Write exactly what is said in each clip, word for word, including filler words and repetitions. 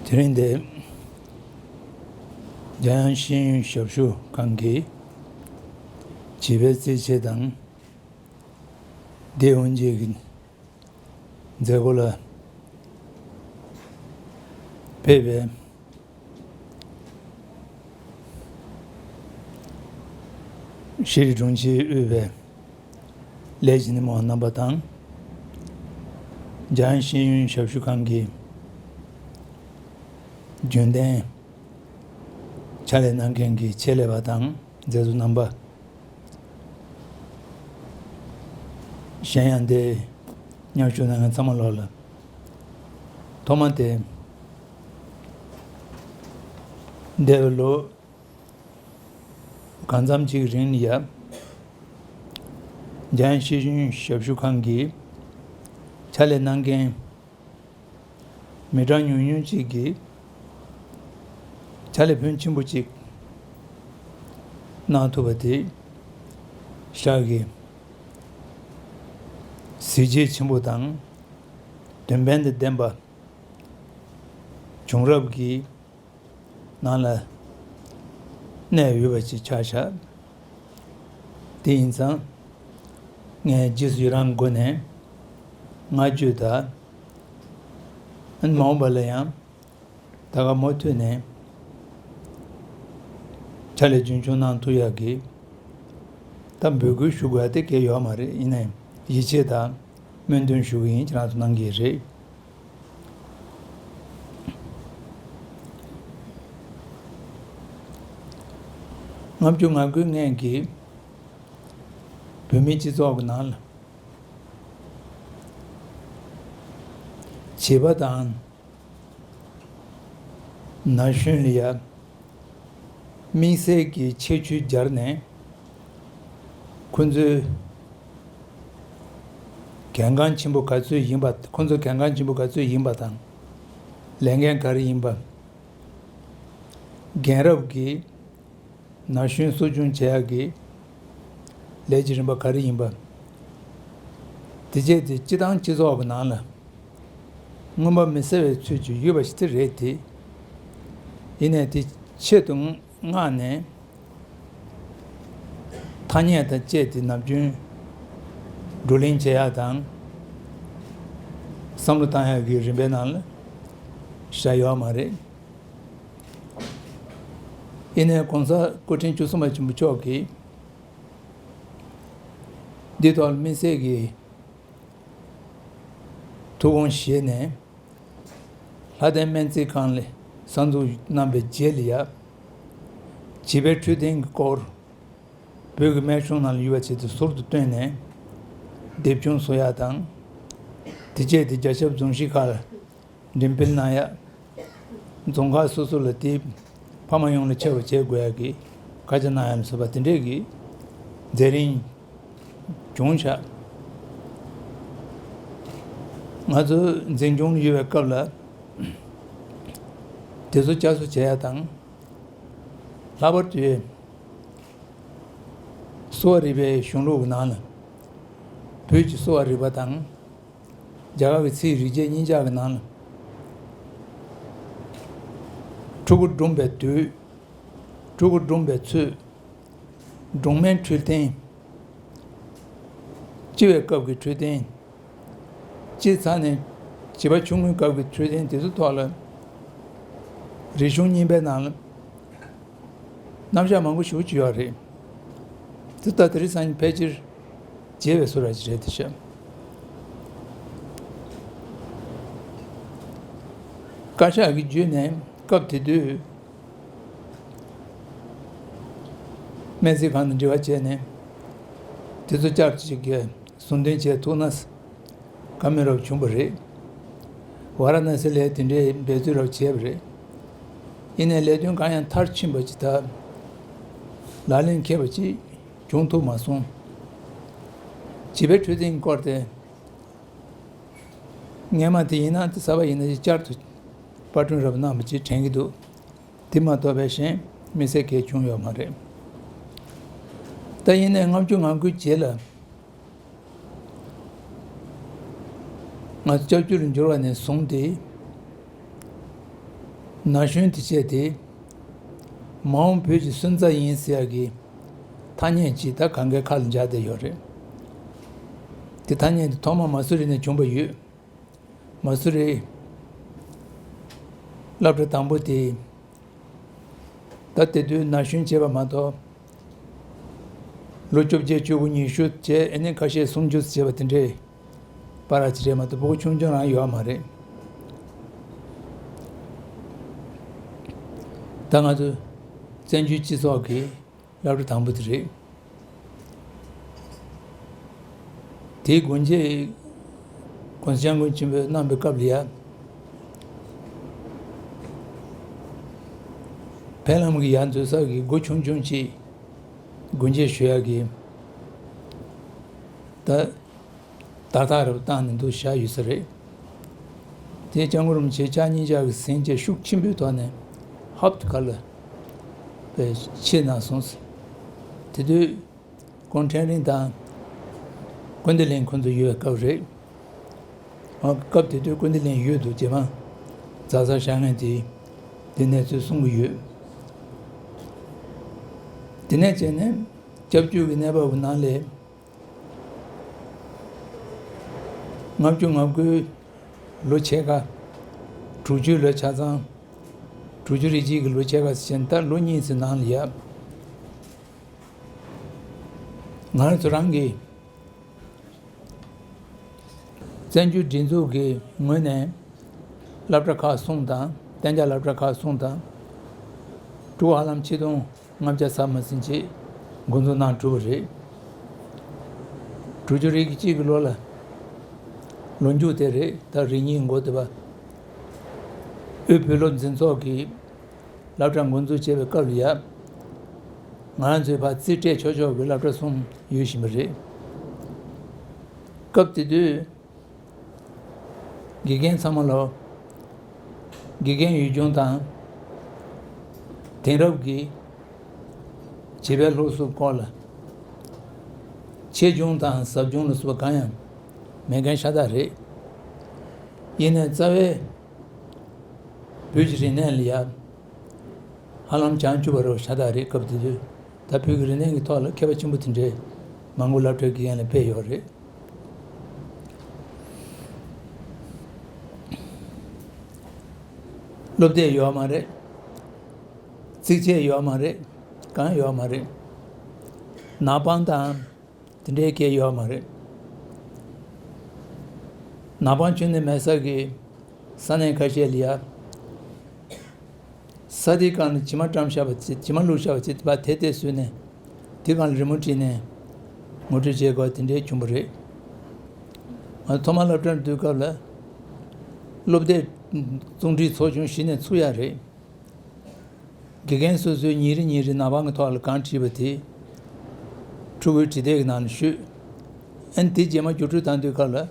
དེ་རིང་འདིར་འཇམ་དབྱངས་ཤེས་ཡོན་ཞབས་ཞུ་ཁང་གི་བྱིས་པའི་རྩེད་ཆས་དང་འདས་འོང་རྗེས་ཀྱི་མཛད་སྒོ་ལ་ཕེབས་པའི་ཤེས་རིག་དྲུང་ཆེས་དབུས་པའི་ལས་བྱེད་འདེམས་པ་རྣམ་པ་དང་། འཇམ་དབྱངས་ཤེས་ཡོན་ཞབས་ཞུ་ཁང་གི་རྒྱུན་ལྡན་ཕྱག་ལས་གནང་མཁན་གྱི་ཆེད་ལས་པ་དང་མཛད་གཙོ་རྣམ་པ། གཞན་ཡང་འདིར་མཉམ་ཞུགས་གནང་མཁན་ཚང་མ་ལོག་ལ། ཐོག་མ་དེ། འདས་པའི་ལོ་གང་འཚམ་ཅིག་རིང་ལ་ཡ། འཇམ་དབྱངས་ཤེས་ཡོན་ཞབས་ཞུ་ཁང་གི་ཕྱག་ལས་གནང་མཁན་མི་གྲངས་ཉུང་ཉུང་ཅིག་གིས་ཕྱག་ལས་ཕོན་ཆེན་པོ་ཅིག་གནང་ཐུབ་པ་དེ་ཤག་གི་གཟི་བརྗིད་ཆེན་པོ་དང་། འདོད་པ་དང་ལྡན་པ་བྱུང་རབས་ཀྱི་ནང་ལ་གནས་ཡོད་པ་ཅིག་ཆགས་བཞག་དེ་ཡིན་ཙང་། ངས་རྗེས་སུ་ཡི་རང་སྒོ་ནས་བསྔགས་བརྗོད་དང་། མ་འོངས་པ་ལ་ཡང་ད་ག་མུ་མཐུད་ནས་ཕྱག་ལས་རྒྱུན་འཁྱོངས་གནང་ཐུབ་ཡག་གི་ད་འབོད་སྐུལ་ཞུ་དགོས་ཡ་དེ་གལ་ཡོད་མ་རེད། ཡིན་ནའི་ཡིད་ཆེས་དང་སྨོན་འདུན་ཞུ་གི་ཡིན། ཁྱེད་རང་ཚོ་གནང་གི་རེད། ལྔ་བཅུ་ང་དགུའི་སྔོན་གྱི་བོད་མིའི་སྤྱི་ཚོགས་ཀྱི་ནང་ལ་བྱིས་པ་དང་ན་གཞོན་ལ་ཡ་དམིགས་བསལ་གྱི་ཁྱད་ཆོས་སྦྱར་ནས། ཁོ་ཚོའི་གལ་འགངས་ཆེན་པོ་ག་ཚོད་ཡིན་པ། ཁོ་ཚོ་གལ་འགངས་ཆེན་པོ་ག་ཚོད་ཡིན་པ་དང་། ལས་འགན་ག་རེ་ཡིན་པ། རྒན་རབས་ཀྱི་ན་གཞོན་གསོ་སྐྱོང་བྱེད་ཡག་གི་ལས་ཀྱི་རིམ་པ་ག་རེ་ཡིན་པ། དེ་བྱས་ཏེ་སྤྱི་བཏང་སྤྱི་ཚོགས་ཀྱི་ནང་ལ་མངོན་པ་མི་གསལ་བའི་ཚུལ་གྱིས་ཡོད་པ་ཞིག་དེ་རེད་དེ། ཡིན་ནའི་དེ་ཆེད་དུ་མངགས་ནས་ཐ་སྙད་དང་བཅས་ཏེ་ནམ་རྒྱུན་བགྲོ་གླེང་བྱེད་ཡག་དང་བསམ་བློ་བཏང་ཡག་གི་རིམ་པའི་ནང་ལ་བཞག་ཡོད་མ་རེད། ཡིན་ནའི་༸གོང་ས་སྐུ་ཕྲེང་བཅུ་གསུམ་པ་ཆེན་པོ་མཆོག་གིས་འདི་ཐོག་ལ་དམིགས་བསལ་གྱི་ཐུགས་དགོངས་བཞེས་ནས། ལྷ་ལྡན་སྨན་རྩིས་ཁང་ལ་གསར་འཛུགས་གནང་བའི་རྗེས་ལ་ཡ། བྱིས་པའི་འཕྲོད་བསྟེན་གྱི་སྐོར་བོད་ཀྱི་སྨན་གཞུང་ནང་ལ་ཡོད་པ་ཆེད་དུ་ཟུར་དུ་བཏོན་ནས་དེབ་ཆུང་བཟོ་ཡག་དང་། དེ་བྱས་ཏེ་རྒྱ་ཁྱབ་རྫོང་གཞིས་ཁག་ལ་འགྲེམས་སྤེལ་གནང་ཡག། རྫོང་ཁག་སོ་སོ་ལ་དེ་ཕ་མ་ཡོངས་ལ་ཁྱབ་པ་བྱེད་དགོས་ཡག་གི་བཀའ་རྒྱ་གནང་ཡག་ལ་སོགས་པ་དེ་འདྲས་ཀྱི་མཛད་རིམ་བྱུང་བཞག་ང་ཚོ་འཛིན་སྐྱོང་ལ་ཡོད་པའི་སྐབས་ལ་དེ་ཚོ་བསྐྱར་གསོ་བྱེད་ཡག་དང་། ལྷག་པར་དུ་གསོ་བ་རིག་པའི་གཞུང་ལུགས་ཀྱི་ནང་ལ་བོད་ཀྱི་གསོ་བ་རིག་པ་དང་། རྒྱ་གར་གྱི་ཚེའི་རིག་བྱེད་གཉིས་ཆར་གྱི་ནང་ལ། ཕྲུ་གུ་སྦྲུམ་པའི་དུས། ཕྲུ་གུ་སྦྲུམ་པའི་ཚོད། སྦྲུམ་མའི་འཕྲོད་བསྟེན། སྐྱེ་བའི་སྐབས་ཀྱི་འཕྲོད་བསྟེན། སྐྱེས་ཚར་ནས་བྱིས་པ་ཆུང་ངུའི་སྐབས་ཀྱི་འཕྲོད་བསྟེན་དེ་ཚོའི་ཐོག་ལ་རིག་གཞུང་རྙིང་པའི་ནང་ལ། རྣམ་གཞག་མང་པོ་ཞེ་པོ་ཅིག་ཡོད་རེད། དེ་ད་དེ་རིང་སང་ཉིན་ཕལ་ཆེར་བརྗེད་པའི་བཟོ་འདྲ་ཅིག་རེད་དེ་ཤག་བཀའ་ཤག་གིས་བརྒྱུད་ནས་སྐབས་དེ་དུས་སྨན་རྩིས་ཁང་དང་འབྲེལ་བ་བྱས་ནས་དེ་ཚོ་བསྐྱར་དུ་ཅིག་གི་ཟུར་འདོན་བྱས་ཐུབ་ན། བཀའ་མོལ་རབ་བྱུང་བ་རེད། ཝཱ་ར་ཎ་སི་ལ་དེ་འདྲའི་འབད་རྩོལ་རབ་བྱས་པ་རེད། ཡིན་ནའི་ལས་དོན་གང་ཡང་མཐར་ཕྱིན་པ་ཅིག་དང་། ལག་ལེན་འཁེལ་བ་ཅིག་བྱུང་ཐུབ་མ་སོང་། བྱིས་པའི་འཕྲོད་བསྟེན་སྐོར་དེ་སྔས་མ་དེ་ཡིན་ན་དེ་གསར་པ་ཡིན་ན་ཅིག་བསྐྱར་དུ་པར་སྐྲུན་རབ་གནང་བ་ཅིག་དྲན་གྱི་འདུག་དེ་མ་གཏོགས་པའི་གཞན་དམིགས་བསལ་གང་བྱུང་ཡོད་མ་རེད། ད་ཡིན་ནའི་ལྔ་བཅུ་ང་དགུའི་རྗེས་ལ། ང་ཚོ་སྐྱབས་བཅོལ་དུ་འབྱོར་བ་ནས་བཟུང་སྟེ། ན་གཞོན་དེ་བྱས་ཏེ། མ་འོངས་བོད་ཀྱི་སོན་རྩ་ཡིན་ཟེར་ཡག་གི་ཐ་སྙད་ཅིག་ད་གང་གའི་ཁ་ལ་འཇགས་བསྡད་ཡོད་རེད། དེ་ཐ་སྙད་དེ་ཐོག་མར་མ་སུ་རི་ནས་བྱུང་བ་ཡོད། མ་སུ་རི་སློབ་གྲྭ་དང་པོ་དེ། ད་དེ་དུས་ན་གཞོན་བྱས་པ་མ་གཏོགས། ལོ་བཅོ་བརྒྱད་བཅུ་དགུ་ཉི་ཤུ་བྱས། ཨ་ནི་ཁ་ཤས་སུམ་ཅུ་བྱས་པ་དེ་འདྲའི་བར་ཅིག་རེད་མ་གཏོགས། ཕྲུ་གུ་ཆུང་ཆུང་རང་ཡོད་མ་རེད། ད་ང་ཚོ་བཙན་བྱོལ་སྤྱི་ཚོགས་ཀྱི་སློབ་གྲྭ་དང་པོ་དེ་རེད། དེའི་སྒོ་འབྱེད་༸གོང་ས་༸སྐྱབས་མགོན་ཆེན་པོས་གནང་བའི་སྐབས་ལ་ཡ། ཕེབས་ལམ་གྱི་ཡར་འཛུལ་ས་གི་སྒོ་ཆུང་ཆུང་ཅིག་སྒོ་འབྱེད་ཞུ་ཡག་གི་ད་བརྡ་རྟགས་རེ་བཏང་ནས་འདུག་བཞག་ཡོད་ས་རེད། དེ་སྐྱབས་མགོན་རིན་པོ་ཆེ་ཕྱག་གཉིས་ཆ་གི་ཟིན་བྲིས་ཤུགས་ཆེན་པོའི་ཐོག་ནས་ཧབ་ཏུ་ག་ལ་པའི་ཆེད་གནང་སོང་། དེ་དུས་ཁོང་ཕྲན་རིང་དང་ཀུན་བདེ་གླིང་ཁོང་ཚོ་ཡོད་པའི་སྐབས་རེད། ཨ། སྐབས་དེ་དུས་ཀུན་བདེ་གླིང་ཡོད་འདུག་རྗེས་མ་རྫ་སར་བཞག་མཁན་དེས་དེ་གནས་ཚུལ་གསུང་གི་ཡོད། དེ་ནས་བྱས་ནས་སྐྱབས་བཅོལ་གྱི་གནས་བབ་ནང་ལས། ལྔ་བཅུ་ང་དགུའི་ལོ་ཕྱེད་ཀ། དྲུག་ཅུའི་ལོ་ཆ་ཚང་། དྲུག་ཅུ་རེ་གཅིག་གི་ལོ་ཕྱེད་ཀ་ཟེར་ན་ད་ལོ་གཉིས་ཙམ་ནང་ལ་ཡ། ང་རང་ཚོ་རང་གི་བཙན་བྱོལ་སྒྲིག་འཛུགས་ཀྱི་ངོས་ནས་སློབ་གྲྭ་ཁག་གསུམ་དང་། གཏན་འཇགས་སློབ་གྲྭ་ཁག་གསུམ་དང་། ཕྲུ་གུ་ཧ་ལམ་ཆིག་སྟོང་ལྔ་བརྒྱ་ཟིན་མ་ཟིན་ཅིག་འགོ་འཛུགས་གནང་གྲུབ་པ་རེད། དྲུག་ཅུ་རེ་གཅིག་གི་ལོ་ལ། ལོ་མཇུག་དེ་རེད། ད་རེ་གཉིས་འགོར་བསྡད་པ། དབུས་བོད་སློབ་འཛིན་ཚོགས་ཀྱིས་སློབ་གྲྭ་འགོ་འཛུགས་བྱས་པའི་སྐབས་ལ་ཡ། ང་རང་ཚོའི་ཕར་རྩིས་སྤྲད་ཆོག་ཆོག་གི་སློབ་གྲྭ་གསུམ་ཡོད་བཞིན་པ་རེད། སྐབས་དེ་དུས། དགེ་རྒན་ཚང་མ་ལ་དགེ་རྒན་ཡུལ་ལྗོངས་དང་དེང་རབས་ཀྱི་བྱིས་པའི་སློབ་གསོའི་སྐོར་ལ་ཆེད་སྦྱོང་དང་ཟབ་སྦྱོང་ལ་སོགས་པ་གང་ཡང་མེད་མཁན་ཤ་སྟག་རེད། ཡིན་ནའི་རྩ་བའི་བོད་ཀྱི་རིག་གནས་ལ་ཡ་ཧ་ལམ་བྱང་ཆུབ་པ་རུ་ཤ་སྟག་རེད། སྐབས་དེ་དུས་ད་བོད་ཀྱི་རིག་གནས་ཀྱི་ཐོག་ལ་མཁས་པ་ཆེན་པོ་དེ་འདྲའི་མང་པོ་སློབ་གྲྭའི་དགེ་རྒན་ལ་ཕེབས་ཡོད་རེད། སློབ་དེབ་ཡོད་མ་རེད། རྩིས་ཆས་ཡོད་མ་རེད། གང་ཡོད་མ་རེད། ནག་པང་དང་དེ་འདྲའི་སྐད་ཡོད་མ་རེད། ནག་པང་ཁྱོན་ནས་མེད་ས་གི་ས་གནས་ཁ་ཤས་ལ་ཡ། ས་དེའི་སྒང་ལ་བྱེ་མ་བཀྲམ་བཞག་པ་ཅིག་བྱེ་མ་བླུགས་བཞག་པ་ཅིག་དེ་ཕར་དེད་དེད་བཟོས་ནས་དེའི་སྒང་ལ་རི་མོ་བྲིས་ནས་ངོ་སྤྲོད་བྱེད་དགོས་དེ་འདྲའི་བྱུང་བ་རེད། ང་ཐོག་མར་སློབ་གྲྭར་འཛུལ་སྐབས་ལ་སློབ་དེབ་བཙོང་འབྲིའི་ཚོགས་ཆུང་གཞི་ནས་ཚུགས་ཡག་རེད། དགེ་རྒན་སོ་སོའི་ཉིན་རེ་ཉིན་རེ་ནག་པང་གི་ཐོག་ལ་གང་བྲིས་པ་དེ་ཕྲུ་གུའི་བྲིས་དེབ་ཀྱི་ནང་ལ་བཤུས། ཨ་ནི་དེ་རྗེས་མ་བསྒྱུར་བཅོས་བཏང་དུས་སྐབས་ལ།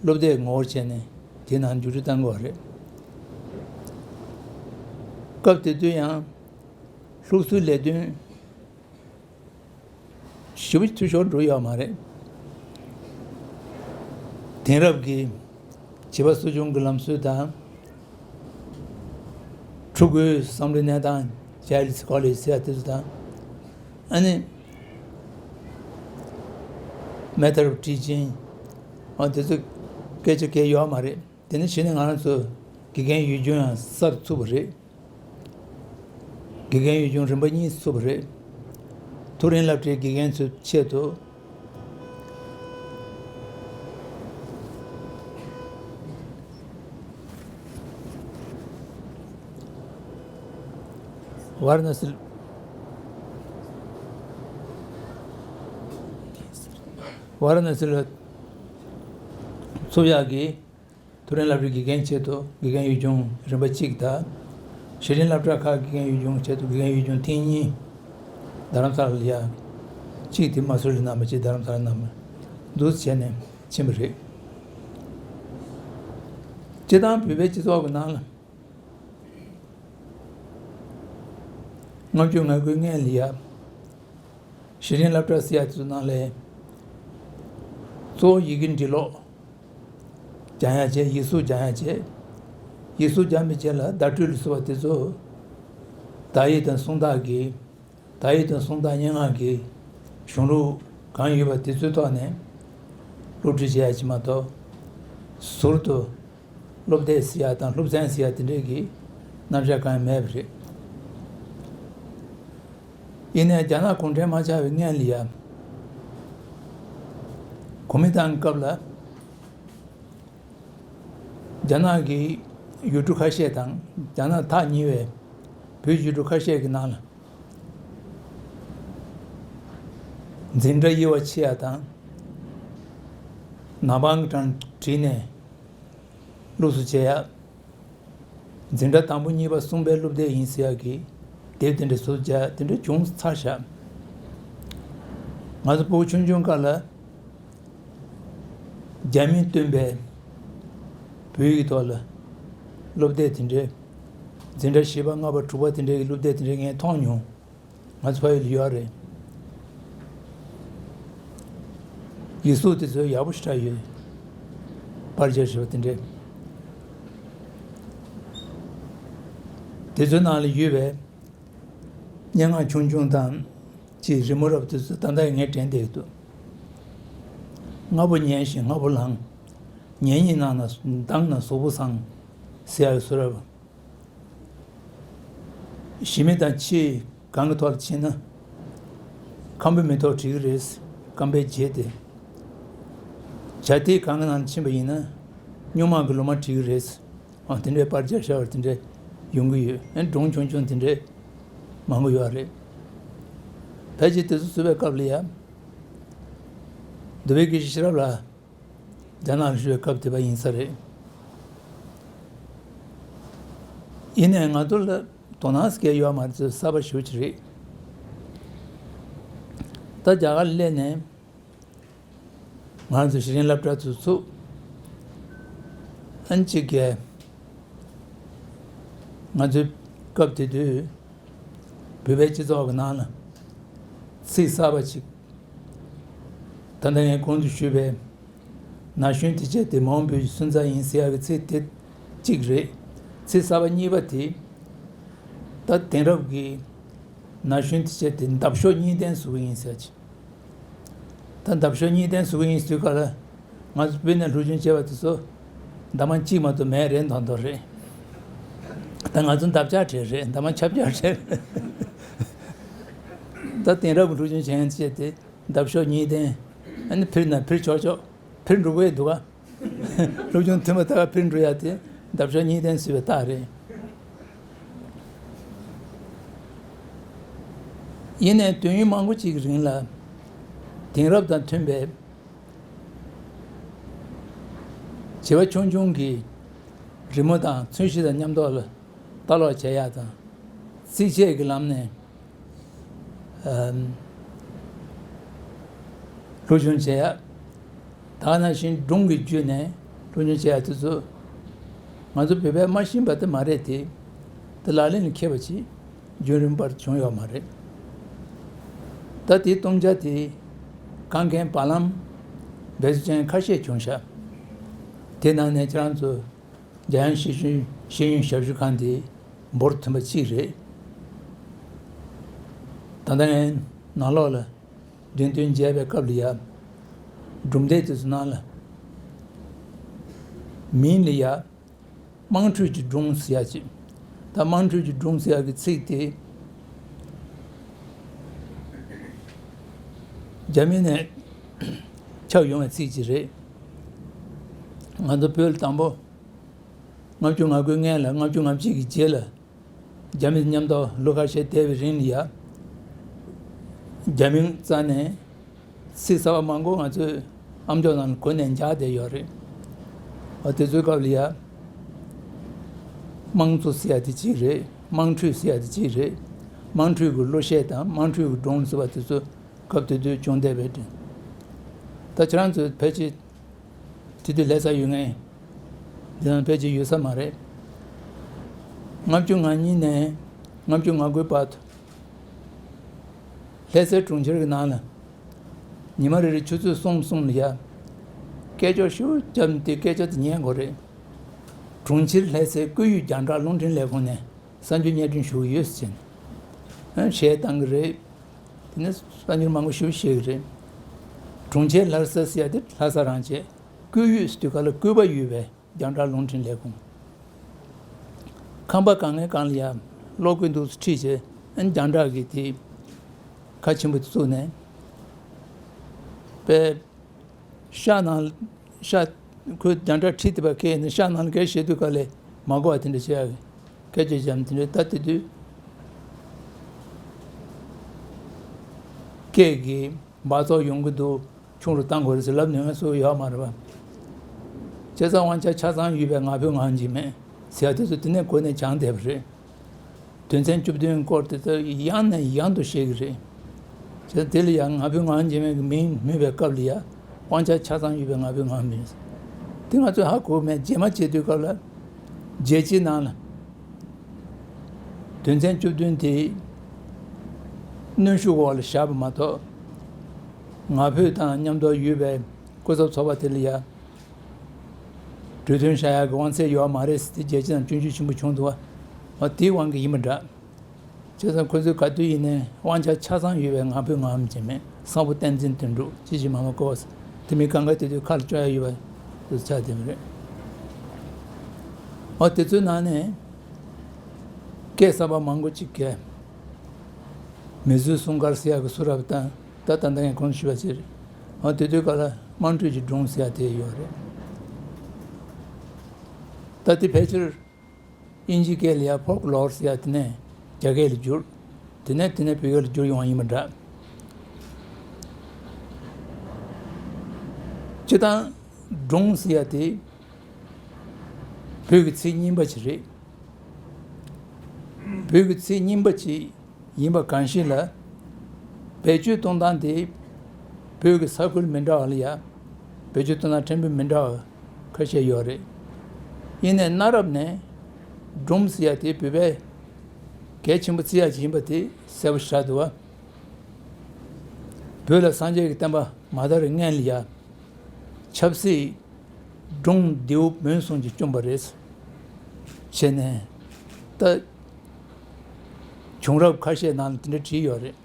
སློབ་དེབ་ངོ་བོར་བྱས་ནས་དེའི་ནང་བསྒྱུར་བཅོས་བཏང་དགོས་པ་རེད། སྐབས་དེ་དུས་ཡང་སློབ་གསོའི་ལས་དོན་ཞེ་པོ་འཐུས་ཤོར་འགྲོ་ཡོད་མ་རེད། དེང་རབས་ཀྱི་བྱིས་པ་གསོ་སྐྱོང་གི་ལམ་སྲོལ་དང་། ཕྲུ་གུའི་བསམ་བློའི་གནས་སྟངས། Child Psychology ཟེར་ཡ་དེ་ཚོ་དང་། ཨ་ནི་Method of Teaching ཨ་དེ་ཚོ་སྐད་ཆ་གང་ཡང་ཡོད་མ་རེད། དེ་ནི་གཞི་ནས་ང་རང་ཚོ་དགེ་རྒན་ཡུལ་ལྗོངས་ཡང་གསར་བཙུགས་པ་རེད། དགེ་རྒན་ཡུལ་ལྗོངས་རིམ་པ་གཉིས་བཙུགས་པ་རེད། མཐོ་རིམ་སློབ་གྲྭའི་དགེ་རྒན་ཚོའི་ཆེད་དུ། ཝཱ་ར་ཎ་སི། ཝཱ་ར་ཎ་སི་ལ་ཚུགས་ཡག་གི་མཐོ་རིམ་སློབ་གྲྭའི་དགེ་རྒན་ཆེད་དུ་དགེ་རྒན་ཡུལ་ལྗོངས་རིམ་པ་གཅིག་དང་། གཞི་རིམ་སློབ་གྲྭ་ཁག་དགེ་རྒན་ཡུལ་ལྗོངས་ཆེད་དུ་དགེ་རྒན་ཡུལ་ལྗོངས་ཐེངས་གཉིས། རྡ་རམ་ས་ལ་ཡ། གཅིག་དེ་མ་སུ་རི་གནང་བ། གཅིག་རྡ་རམ་ས་ལ་གནང་བ། འདུག་སེ་བྱས་ནས་ཕྱིན་པ་རེད། སྤྱིར་བཏང་བོད་པའི་སྤྱི་ཚོགས་ཀྱི་ནང་ལ། ལྔ་བཅུ་ང་དགུའི་སྔོན་ལ་ཡ། གཞི་རིམ་སློབ་གྲྭ་ཟེར་ཡ་དེ་ཚོ་ནང་ལ། གཙོ་བོ་ཡི་གེ་འབྲི་ཀློག་སྦྱང་ཡ་བྱས། ཡིག་གཟུགས་སྦྱང་ཡ་བྱས། ཡིག་གཟུགས་བརྒྱབ་པའི་རྗེས་ལ་བརྡ་སྤྲོད་ལ་སོགས་པ་དེ་ཚོ། དག་ཡིག་དང་སུམ་རྟགས་ཀྱི། དག་ཡིག་དང་སུམ་རྟགས་སྙན་ངག་གི་གཞུང་ལུགས་གང་ཡོད་པ་དེ་ཚོའི་ཐོག་ནས་སློབ་ཁྲིད་བྱེད་ཡ་ཅིག་མ་གཏོགས། ཟུར་དུ་སློབ་དེབ་ཟེར་ཡ་དང་སློབ་ཚན་ཟེར་ཡ་དེ་འདྲས་ཀྱི་རྣམ་གཞག་གང་ཡང་མེད་པ་རེད། ཡིན་ནའི་རྒྱ་ནག་གུང་ཁྲན་མ་ཆགས་པའི་སྔོན་ལ་ཡ། གོ་མིན་ཏང་སྐབས་ལ། རྒྱ་ནག་གི་ཡུལ་གྲུ་ཁ་ཤས་དང་རྒྱ་ནག་ཐག་ཉེ་བའི་བོད་ཡུལ་གྲུ་ཁ་ཤས་ཀྱི་ནང་ལ་འཛིན་གྲྭ་དབྱེ་བ་ཕྱེ་ཡ་དང་ནག་པང་གི་གྲངས་བྲིས་ནས་ལུགས་སུ་བྱེད་ཡ། འཛིན་གྲྭ་དང་པོ་གཉིས་པ་གསུམ་པའི་སློབ་དེབ་ཡིན་ཟེར་ཡ་གི་དེབ་དེ་འདྲ་བཟོ་བྱ་དེ་འདྲ་བྱུང་ཚར་བཞག་ང་ཚོ་ཕྲུ་གུ་ཆུང་ཆུང་སྐབས་ལ། རྒྱ་མིས་བཏོན་པའི་བོད་ཡིག་ཐོག་ལ་སློབ་དེབ་དེ་འདྲའི། འཛིན་གྲྭ་བཞི་པ་ལྔ་པ་དྲུག་པ་དེ་འདྲའི་སློབ་དེབ་དེ་འདྲའི་ངས་མཐོང་མྱོང་། ང་ཚོ་ཕ་ཡུལ་ལ་ཡོད་རེད། ཡིག་གཟུགས་དེ་ཚོ་ཡག་པོ་ཞེ་དྲག་ཡོད། པར་རྒྱག་བཞིན་པ་དེ་འདྲའི། དེ་ཚོའི་ནང་ལ་ཡོད་པའི་སྙན་ངག་ཆུང་ཆུང་དང་། ཅིག་རི་མོ་རབ་དེ་ཚོ་ད་ལྟ་ངས་དྲན་བསྡད་ཀྱི་འདུག་སྔ་པོ་ཉལ་ཞིང་སྔ་པོ་ལངས། ཉལ་གཉིད་ནང་ན་ལྡང་ན་གཟུགས་པོ་བཟང་། ཟེར་ཡག་གི་གསུང་རབ། ཞི་མི་དང་ཕྱེད་གང་གི་ཐོག་ལ་ཕྱིན་ན། ཁམ་བུའི་མེ་ཏོག་བྲིས་ཀྱི་རེད། སྐམ་པའི་རྗེས་དེ། བྱ་དེ་གང་གི་ནང་ཕྱིན་པ་ཡིན་ན། སྨྱུག་མ་གི་ལོ་མ་བྲིས་ཀྱི་རེད། ཨ་དེ་འདྲའི་པར་རྒྱག་བཞག་པ་དེ་འདྲ་ཡོང་གི་ཡོད། ཨ་སྒྲུང་ཆུང་ཆུང་དེ་འདྲ་མང་པོ་ཡོད་རེད། ཕལ་ཆེར་དེ་ཚོ་བཟོ་བའི་སྐབས་ལ་ཡ། འདུལ་བའི་སྐད་ཆ་ཤེས་རབ་ལགས་རྒྱ་ནག་ལ་བཞུགས་པའི་སྐབས་དེ་པ་ཡིན་ས་རེད། ཡིན་ནའི་ང་ཚོ་ལ་དོ་སྣང་སྐྱེ་ཡོད་མ་རེད། ཚོ་གསར་པ་ཞེ་པོ་ཅིག་རེད། ད་རྒྱ་གར་སླེབས་ནས་ང་ཚོ་གཞི་རིམ་སློབ་གྲྭ་ཚོ་ཚུགས། ཨ་ནི་གཅིག་གིས་ང་ཚོའི་སྐབས་དེ་དུས་བོད་པའི་སྤྱི་ཚོགས་ཀྱི་ནང་ལ་ཚིག་གསར་པ་ཅིག་ད་ལྟ་ངས་གོང་དུ་ཞུས་པའི་ན་གཞོན་དེ་བྱས་ཏེ་མ་འོངས་བོད་ཀྱི་སོན་རྩ་ཡིན་ཟེར་ཡག་གི་ཚིག་དེ་གཅིག་རེད། ཚིག་གསར་པ་གཉིས་པ་དེ་ད་དེང་རབས་ཀྱི་ན་གཞོན་དེ་བྱས་ཏེ་འདབ་གཤོག་གཉིས་ལྡན་བཟོ་གི་ཡིན་ཟེར་ཅིག་ད་འདབ་གཤོག་གཉིས་ལྡན་བཟོ་གི་ཡིན་ཟེར་ག་ལ། ང་ཚོ་བོད་ནས་སློབ་སྦྱོང་བྱས་པ་དེ་ཚོ་འདབ་མ་གཅིག་མ་གཏོགས་མེད་རེད་མདོག་མདོག་རེད། ད་ང་ཚོ་འདབ་ཆགས་བྲལ་རེད། འདབ་མ་ཆག་ཆག་བྲལ་རེད། ད་དེང་རབས་ཀྱི་སློབ་སྦྱོང་བྱེད་མཁན་བྱས་ཏེ་འདབ་གཤོག་གཉིས་ལྡན། ཨ་ནི་འཕུར་ན་འཕུར་ཆོག་ཆོག་འཕུར་འགྲོ་གི་འདུག་ག་སློབ་སྦྱོང་ཐོན་པ་ད་ག་འཕུར་འགྲོ་ཡ་དེ་འདབ་གཤོག་གཉིས་ལྡན་བཟོས་པའི་རྟགས་རེད། ཡིན་ནའི་དུས་ཡུན་མང་པོ་ཅིག་གི་རིང་ལ་དེང་རབས་དང་མཐུན་པའི་བྱིས་པ་ཆུང་ཆུང་གི་རི་མོ་དང་ཚོས་གཞི་དང་མཉམ་ཐོག་ལ་ལྟ་ཀློག་བྱེད་ཡག་དང་། རྩིས་དཔྱད་ཀྱི་ལམ་ནས་ཨམ་སློབ་སྦྱོང་བྱེད་ཡག་ད་ག་ནང་བཞིན་སྒྲུང་གི་བརྒྱུད་ནས་སློབ་སྦྱོང་བྱེད་ཡག་དེ་ཚོ་ང་ཚོ་བོད་པས་མ་ཤེས་པ་དེ་མ་རེད་དེ། དེ་ལག་ལེན་ལ་འཁེལ་བ་ཅིག་རྒྱུན་རིང་པར་བྱུང་ཡོད་མ་རེད། ད་དེའི་སྟོང་ཆ་དེ་གང་མཁན་བར་ལམ་འབད་རྩོལ་ཅན་ཁ་ཤས་བྱུང་ཤག་དེ་ནང་ནས་ཁྱེད་རང་ཚོ་འཇམ་དབྱངས་ཤེས་ཡོན་ཤེས་ཡོན་ཞབས་ཞུ་ཁང་དེ་འབོར་ཐོན་པ་གཅིག་རེད། ད་ལྟ་ངས་ནང་ལོགས་ལ་འགྲེམས་སྟོན་མཇལ་བའི་སྐབས་ལ་ཡ། སྒྲུང་དེབ་དེ་ཚོ་ནང་ལ་མིང་ལ་ཡ། དམངས་ཁྲོད་ཀྱི་སྒྲུང་ཟེར་ཡག་ཅིག་ད་དམངས་ཁྲོད་ཀྱི་སྒྲུང་ཟེར་ཡག་གི་ཚིག་དེ་རྒྱ་མི་ནས་ཁྱབ་ཡོང་བའི་ཚིག་ཅིག་རེད། ང་ཚོ་བོད་ལ་དང་པོ་ལྔ་བཅུ་ང་དགུའི་སྔོན་ལ་ལྔ་བཅུ་ང་གཅིག་གི་རྗེས་ལ་རྒྱ་མི་མཉམ་དུ་ལོ་ཁ་ཤས་བསྡད་པའི་རིང་ལ་ཡ། རྒྱ་མིའི་རྩ་ནས་ཚིག་གསར་པ་མང་པོ་ང་ཚོའི་ཨམ་ཅོག་ནང་གོ་ནས་འཇགས་བསྡད་ཡོད་རེད། འོ་དེ་ཚོའི་སྐབས་ལ་ཡ། དམངས་གཙོ་ཟེར་ཡ་དེ་གཅིག་རེད། དམངས་ཁྲོད་ཟེར་ཡ་དེ་གཅིག་རེད། དམངས་ཁྲོད་ཀྱི་གླུ་གཞས་དང་དམངས་ཁྲོད་ཀྱི་སྒྲུང་ཟེར་བ་དེ་ཚོ་སྐབས་དེ་དུས་བྱུང་བསྡད་པའི་དྲན། ད་ཁྱེད་རང་ཚོ་ཕལ་ཆེར་དེ་དུས་ལྷ་སར་ཡོད་མཁན་འདི་ནང་ཕལ་ཆེར་ཡོད་ས་མ་རེད། ལྔ་བཅུ་ང་གཉིས་ནས་ལྔ་བཅུ་ང་དགུའི་བར་དུ། ལྷ་སའི་གྲོང་ཁྱེར་གྱི་ནང་ལ་ཉི་མ་རེ་རེ་ཆུ་ཚོད་གསུམ་གསུམ་ལ་ཡ། སྐད་ཅོར་ཤུགས་བརྒྱབ་ནས་དེ་སྐད་ཆ་དེ་ཉན་དགོས་རེད། གྲོང་ཁྱེར་ལྷ་སའི་སྐུ་ཡོད་རྒྱང་བསྒྲགས་རླུང་འཕྲིན་ལས་ཁུངས་ནས་གསར་འགྱུར་སྙན་སྒྲོན་ཞུ་གི་ཡོད་ཟེར་ནས་གཞས་བཏང་གི་རེད། དེ་ནས་གསར་འགྱུར་མང་པོ་ཞིག་བཤད་ཀྱི་རེད། གྲོང་ཁྱེར་ལྷ་ས་ཟེར་ཡ་དེ་ལྷ་ས་རང་བྱས། སྐུ་ཡོད་ཟེར་དུས་ག་ལ་སྐུ་པ་ཡོད་པའི་རྒྱང་བསྒྲགས་རླུང་འཕྲིན་ལས་ཁུངས། ཁང་པ་གང་ངའི་སྒང་ལ་ཡ་གློག་སྐུད་འདུག་ཁྲིད་བྱས་ཨ་ནི་རྒྱང་བསྒྲགས་ཀྱི་དེ་ཁ་ཆེན་པོ་བཙུགས་ནས་པས། ཤག་ནང་ཤག་ཁོས་རྒྱང་བསྒྲགས་ཁྲིད་དེ་པ་ཁེལ་ནས་ཤག་ནང་ལ་སྐད་བཤད་དུས་ག་ལས་མ་གོ་བ་དེ་འདྲ་བྱེད་ཡག་གི་སྐད་ཆ་བཤད་དེ་འདྲ་ད་དེ་དུས་སྐད་ཀྱི་འབག་བཙོག་ཡོང་གི་འདུག་ཆུང་རུ་བཏང་དགོས་རེད་ཟེར་ལབ་ནས་ང་ཚོ་ཡོད་མ་རེད་པ། བྱས་ཙང་དབང་ཆ་ཆ་ཚང་ཡོད་པའི་ང་ཕོད་ངག་འཇིགས་མེད་ཟེར་ཡ་དེ་ཚོ་དེ་ནས་གོ་ནས་སྦྱངས་བསྡད་པ་རེད། དོན་ཚན་བཅུ་བདུན་སྐོར་དེ་ཚོ་ཡང་ནས་ཡང་དུ་བཤད་ཀྱི་རེད། བྱས་ཙང་དེ་ལ་ཡང་ང་ཕོད་ངག་འཇིགས་མེད་ཀྱི་མིང་སྨོས་པའི་སྐབས་ལ་ཡ་དབང་ཆ་ཆ་ཚང་ཡོད་པའི་ང་ཕོད་ངག་འཇིགས་མེད། དེ་ང་ཚོས་ཧ་གོ་མེད་རྗེས་མ་བྱེད་དུས་སྐབས་ལ་རྒྱལ་སྤྱིའི་ནང་ལ་དོན་ཚན་བཅུ་བདུན་དེ་གནོན་ཤུགས་འོག་ལ་བཞག་པ་མ་གཏོགས། ང་ཕོད་དང་མཉམ་དུ་ཡོད་པའི་སྐུ་ཚབ་ཚོགས་པ་དེ་ལ་ཡ་གྲོས་མཐུན་བཞག་ཡག་གི་དབང་ཚད་ཡོད་མ་རེད་ཟེར་ཏེ་རྒྱལ་སྤྱི་ནང་སྐྱོན་བརྗོད་ཆེན་པོ་བྱུང་འདུག་བ། འོ་དེའི་དབང་གིས་ཡིན་པ་འདྲ། བྱས་ཙང་ཁོ་ཚོས་ག་དུས་ཡིན་ནའི་དབང་ཆ་ཆ་ཚང་ཡོད་པའི་ང་ཕོད་ངག་འཇིགས་མེད་བཟང་པོ་བསྟན་འཛིན་དོན་གྲུབ་ཅི་ཞིག་མ་མ་གོ་བ་དེ་མི་གང་ག་དེ་དུས་ཁ་ལ་བཅོ་ཡ་ཡོད་པ་དེ་ཆགས་བསྡད་པ་རེད། འོ་དེ་ཚོའི་ནང་ནས་སྐད་གསར་པ་མང་པོ་ཅིག་གས་མི་བཟོད་སྲུང་སྐར་ཟེར་ཡག་གི་སུ་རབ་དང་ད་ད་ལྟ་ངས་གོང་དུ་ཞུས་པ་ཅིག་རེད། འོ་དེ་དུས་ག་ལ་དམངས་ཁྲོད་ཀྱི་སྒྲུང་ཟེར་ཡ་དེ་ཡོད་རེད། ད་དེ་ཕལ་ཆེར་དབྱིན་ཇི་སྐད་ལ་ཡ་ཕོལ་ཀ་ལོར་ཟེར་ཡ་དེ་ནས་རྒྱ་སྐད་ལ་བསྒྱུར། དེ་ནས་དེ་ནས་བོད་སྐད་ལ་བསྒྱུར་ཡོང་བ་ཡིན་པ་འདྲ། སྤྱིར་བཏང་སྒྲུང་ཟེར་ཡ་དེ་བོད་ཀྱི་ཚིག་རྙིང་པ་ཅིག་རེད། བོད་ཀྱི་ཚིག་རྙིང་པ་ཅིག་ཡིན་པ་གང་ཞིག་ལ། བེད་སྤྱོད་གཏོང་སྟངས་དེ་བོད་ཀྱི་ས་ཁུལ་མི་འདྲ་བ་ལ་ཡ་བེད་སྤྱོད་གཏོང་སྟངས་ཕྲན་བུ་མི་འདྲ་བ་ཁ་ཤས་ཡོད་རེད། ཡིན་ནའི་གནའ་རབས་ནས་སྒྲུང་ཟེར་ཡ་དེ་བོད་པས་གལ་ཆེན་པོ་བརྩི་ཡ་ཅིག་ཡིན་པ་དེ་གསལ་པོ་ཞིག་ཆགས་འདུག་བ། བོད་ལ་སངས་རྒྱས་ཀྱི་བསྟན་པ་མ་དར་བའི་སྔན་ལ་ཡ་ཆབ་སྲིད་སྒྲུང་ལྡེའུ་མུན་སུམ་གྱིས་བསྐྱོན་པ་རེད། བྱས་ནས་ད་བྱུང་རབས་ཁ་ཤས་ནང་ལ་དེ་འདྲ་བྲིས་ཡོད་རེད།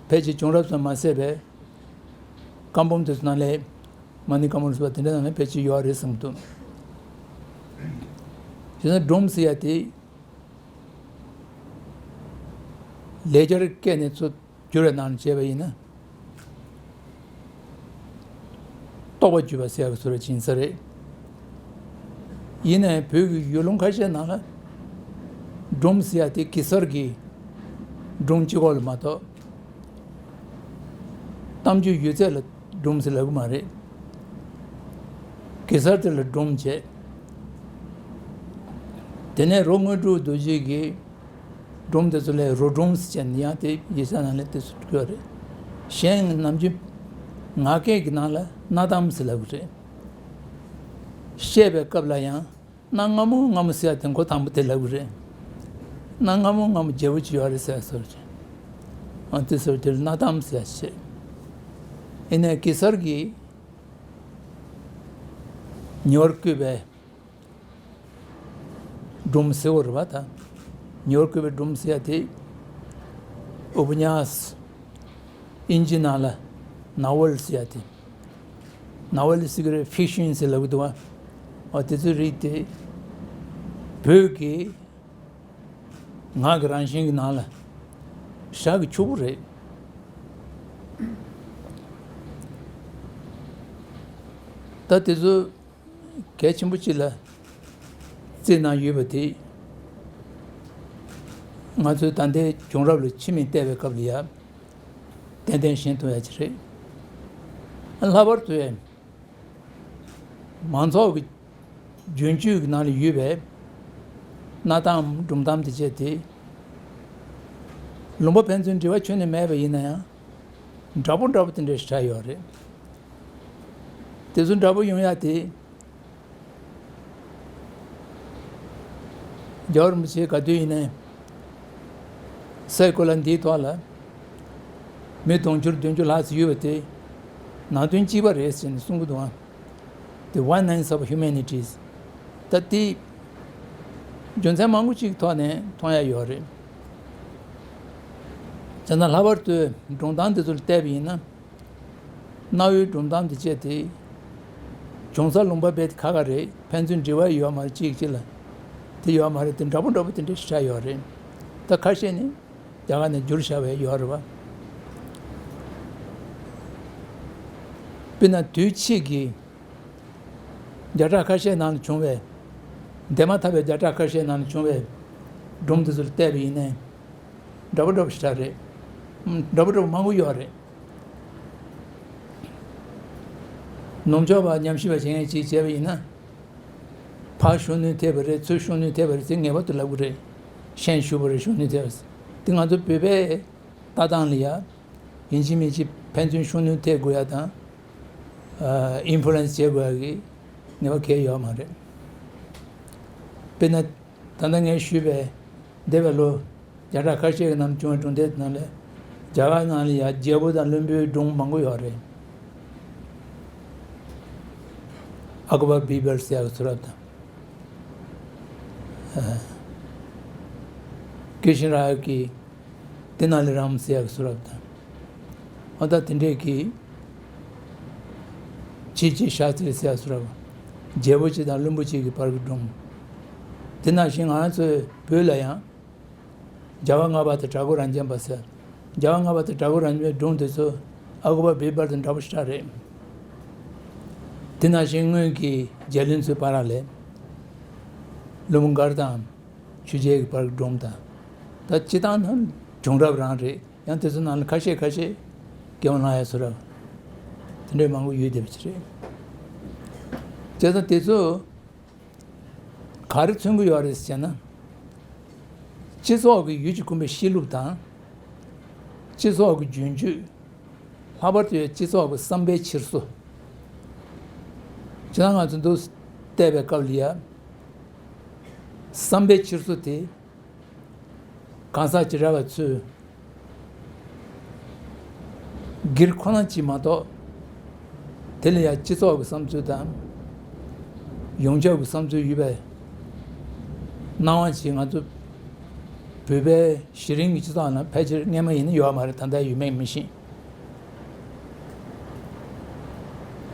ཕལ་ཆེར་བྱུང་རབས་ཙམ་མ་ཟད་པའི་བཀའ་འབུམ་དེ་ཚོ་ནང་ལས་མ་ཎི་བཀའ་འབུམ་ཟེར་བ་དེ་འདྲ་ནང་ལས་ཕལ་ཆེར་ཡོད་རེད་བསམ་གྱི་འདུག་བྱས་ན་སྒྲུང་ཟེར་ཡ་དེ་ལེགས་སྦྱར་སྐད་ནས་ཚུར་བསྒྱུར་བའི་ནང་ལ་བྱས་པ་ཡིན་ན། རྟོག་པ་བརྒྱུད་པ་ཟེར་ཡག་གི་ཚུལ་ལ་ཕྱིན་ས་རེད། ཡིན་ནའི་བོད་ཀྱི་ཡུལ་ལུང་ཁ་ཤས་ནང་ལ་སྒྲུང་ཟེར་ཡག་དེ་གེ་སར་གྱི་སྒྲུང་གཅིག་པོ་ལ་མ་གཏོགས། གཏམ་རྒྱུད་ཡོད་ཚད་ལ་སྒྲུང་ཟེར་ལབ་ཀྱི་མ་རེད། གེ་སར་དེ་ལ་སྒྲུང་བྱས། དེ་ནས་རོ་དངོས་གྲུབ་རྡོ་རྗེ་གིས་སྒྲུང་དེ་ཚོ་ལ་རོ་སྒྲུང་ཟེར་བྱས་ནས་ཡང་དེ་ཡིག་ཆ་ནང་ལ་དེ་ཚོ་བཀོད་རེད། གཞན་ནམ་རྒྱུན་ངག་སྐད་ཀྱི་ནང་ལ་གནའ་གཏམ་ཟེར་ལབ་ཀྱི་རེད། བཤད་པའི་སྐབས་ལ་ཡང་གནའ་སྔ་མོ་སྔ་མོ་ཟེར་ཡ་དེ་མགོ་དང་པོ་དེ་ལབ་ཀྱི་རེད། གནའ་སྔ་མོ་སྔ་མོ་རྒྱལ་པོ་ཅིག་ཡོད་རེད་ཟེར་ཡ་སོགས་རེད། ཨ་དེ་ཚོ་དེ་ལ་གནའ་གཏམ་ཟེར་ཡ་བཤད། ཡིན་ནའི་གེ་སར་གྱིས་ཉེ་བར་བཀོད་པའི་སྒྲུང་ཟེར་བ་རེད་པ་ད། ཉེ་བར་བཀོད་པའི་སྒྲུང་ཟེར་ཡ་དེ་ཨུ་པ་ཉཱས། དབྱིན་ཇི་ནང་ལ་ནོ་ཝེལ་ཟེར་ཡ་དེ། ནོ་ཝེལ་ཟེར་གྱི་རེད། ཕིག་ཤན་ཟེར་ལབ་ཀྱི་འདུག་བ། འོ་དེ་ཚོའི་རིགས་དེ་བོད་ཀྱི་ངག་གི་རང་བཞིན་གྱི་ནང་ལ་བཞག་གི་ཆོག་གི་རེད། ད་དེ་ཚོ་གལ་ཆེན་པོ་གཅིག་ལ་བརྩིས་གནང་ཡོད་པ་དེ་ང་ཚོའི་ད་ལྟའི་བྱུང་རབས་ལ་ཕྱི་མིག་བལྟས་པའི་སྐབས་ལ་ཡ་ཏན་ཏན་ཤེས་ཐུབ་ཡ་ཅིག་རེད། ལྷག་པར་དུ་མང་ཚོགས་ཀྱི་རྒྱུན་སྤྱོད་ཀྱི་ནང་ལ་ཡོད་པའི་གནའ་གཏམ་སྒྲུང་གཏམ་དེ་བཅས་དེ་ལུང་པ་ཕན་ཚུན་འབྲེལ་བ་ཁྱོན་ནས་མེད་པ་ཡིན་ན་ཡང་། འདྲ་པོ་འདྲ་པོ་དེ་འདྲ་ཞིག་ཆགས་ཡོད་རེད། དེ་ཚོ་འདྲ་པོ་ཡོང་ཡ་དེ། རྒྱལ་བ་རིན་པོ་ཆེ་ག་དུས་ཡིན་ནའི་སའི་གོ་ལ་འདིའི་ཐོག་ལ་མི་དུང་ཕྱུར་བདུན་ཅུ་ལྷག་ཙམ་ཡོད་པ་དེ་ནང་དོན་གཅིག་པ་རེད་ཟེར་ནས་གསུང་གི་འདུག་ཨ། The oneness of humanities། ད་དེ་རྒྱུ་མཚན་མང་པོ་ཅིག་ཐོག་ནས་མཐོང་ཡ་ཡོད་རེད། བྱས་ན་ལྷག་པར་དུ་སྒྲུང་གཏམ་འདི་ཚོ་ལ་བལྟས་པ་ཡིན་ན། གནའ་བོའི་སྒྲུང་གཏམ་འདི་བཅས་དེ་བྱུང་ས་ལུང་པ་རྦད་དེ་ཁག་ཁག་རེད། ཕན་ཚུན་འབྲེལ་བ་ཡོད་མ་རེད། གཅིག་གཅིག་ལ་དེ་ཡོད་མ་རེད། དེ་འདྲ་པོ་འདྲ་པོ་དེ་འདྲ་ཞིག་ཆགས་ཡོད་རེད། ད་ཁ་ཤས་ནི་རྒྱ་གར་ནས་བསྒྱུར་བཞག་པའི་ཡོད་རེད་བ། དཔེར་ན་དུས་ཕྱིས་ཀྱི་བརྒྱ་ཕྲག་ཁ་ཤས་ནང་ལ་བྱུང་བའི། འདས་མ་ཐག་པའི་བརྒྱ་ཕྲག་ཁ་ཤས་ནང་ལ་བྱུང་བའི་སྒྲུང་དེ་ཚོ་ལ་བལྟས་པ་ཡིན་ནའི། འདྲ་པོ་འདྲ་པོ་ཞེ་དྲག་རེད། འདྲ་པོ་འདྲ་པོ་མང་པོ་ཡོད་རེད། ནུབ་ཕྱོགས་པ་ཉམས་ཞིབ་པ་བྱེད་མཁན་ཅིག་བྱས་པ་ཡིན་ན། ཕར་གཞོན་ནུ་ཐེབས་པ་རེད། ཚུར་གཞོན་ནུ་ཐེབས་པ་རེད་ཟེར་ངེས་པར་དུ་ལབ་ཀྱི་རེད། ཤན་ཞུགས་པ་རེད། གཞོན་ནུ་ཐེབས་པ་ཟེར། དེ་ང་ཚོ་བོད་པའི་ལྟ་སྟངས་ལ་ཡ། ཡིན་གཅིག་མིན་གཅིག་ཕན་ཚུན་གཞོན་ནུ་ཐེབས་དགོས་ཡ་དང་། ཨ། ཨིན་ཕུ་ལུ་ཨེན་སི་བྱེད་དགོས་ཡ་གི་ངེས་པ་གང་ཡང་ཡོད་མ་རེད། དཔེར་ན། ད་ལྟ་ངས་ཞུས་པའི་འདས་པའི་ལོ་བརྒྱ་ཕྲག་ཁ་ཤས་ཀྱི་ནང་བྱུང་བའི་སྒྲུང་དེབ་ནང་ལས། རྒྱ་གར་ནང་ལ་ཡ་རྒྱལ་པོ་དང་བློན་པོའི་སྒྲུང་མང་པོ་ཡོད་རེད། ཨ་ཀ་བར་བི་བར་ཟེར་ཡག་གི་ཚུལ་ལབ་དང་། ཨ། ཀི་ཤིན་ར་ཀི། དེ་ནང་ལས་རམ་ཟེར་ཡག་གི་ཚུལ་ལབ་དང་། ཨ། ད་དེ་འདྲས་ཀྱི། ཆེ་ཆེ་ཤ་སྟྲི་ཟེར་ཡག་ཚུལ་ལབ། རྒྱལ་པོ་གཅིག་དང་བློན་པོ་གཅིག་གི་བར་གྱི་སྒྲུང་། དེ་ནང་བཞིན་ང་རང་ཚོའི་བོད་ལ་ཡང་། རྒྱལ་བ་ལྔ་པ་དང་གྲགས་པ་རང་བྱན་པ་ཟེར། རྒྱལ་བ་ལྔ་པ་དང་གྲགས་པ་རང་བྱན་པའི་སྒྲུང་དེ་ཚོ་ཨ་ཀ་བར་བི་བར་དང་འདྲ་པོ་ཞེ་དྲག་རེད། དེ་ནང་བཞིན་སྔོན་གྱི་རྒྱལ་བློན་ཚོའི་བར་ལ། བློན་པོ་མགར་དང་ཆོས་རྒྱལ་གྱི་བར་གྱི་སྒྲུང་དང་། ད་སྤྱིར་བཏང་ནི་བྱུང་རབས་རང་རེད། ཡང་དེ་ཚོ་ནང་ལ་ཁ་ཤས་ཁ་ཤས་སྐྱེ་བ་ལེན་ཡག་ཚུལ་ལབ། དེ་འདྲས་མང་པོ་ཡོད་བསྡད་པ་ཅིག་རེད། བྱས་ཙང་དེ་ཚོ་ག་རེ་མཚོན་གྱི་ཡོད་རེད་ཟེར་ན། སྤྱི་ཚོགས་ཀྱི་ཡུལ་གྱིས་ཁུངས་པའི་གཤིས་ལུགས་དང་། སྤྱི་ཚོགས་ཀྱི་རྒྱུན་སྤྱོད། ལྷག་པར་དུ་སྤྱི་ཚོགས་ཀྱི་བསམ་པའི་འཁྱེར་སོ། སྤྱིར་ང་ཚོ་འདུག་བལྟས་པའི་སྐབས་ལ་ཡ། བསམ་པའི་འཁྱེར་སོ་དེ། གང་ཟག་བྱེ་བྲག་པ་ཚོས་སྒེར་ཁོ་ན་གཅིག་མ་གཏོགས། དེ་ལ་ཡང་སྤྱི་ཚོགས་ཀྱི་བསམ་ཚུལ་དང་། ཡོངས་ཁྱབ་ཀྱི་བསམ་ཚུལ་ཡོད་པའི་སྣང་བ་ཞིག་ང་ཚོ་བོད་པའི་གཞི་རིམ་གྱི་སྤྱི་ཚོགས་ནང་ཕལ་ཆེར་སྔོན་མ་ཡིན་ན་ཡོད་མ་རེད། ད་ལྟ་ཡོད་མེད་མི་ཤེས།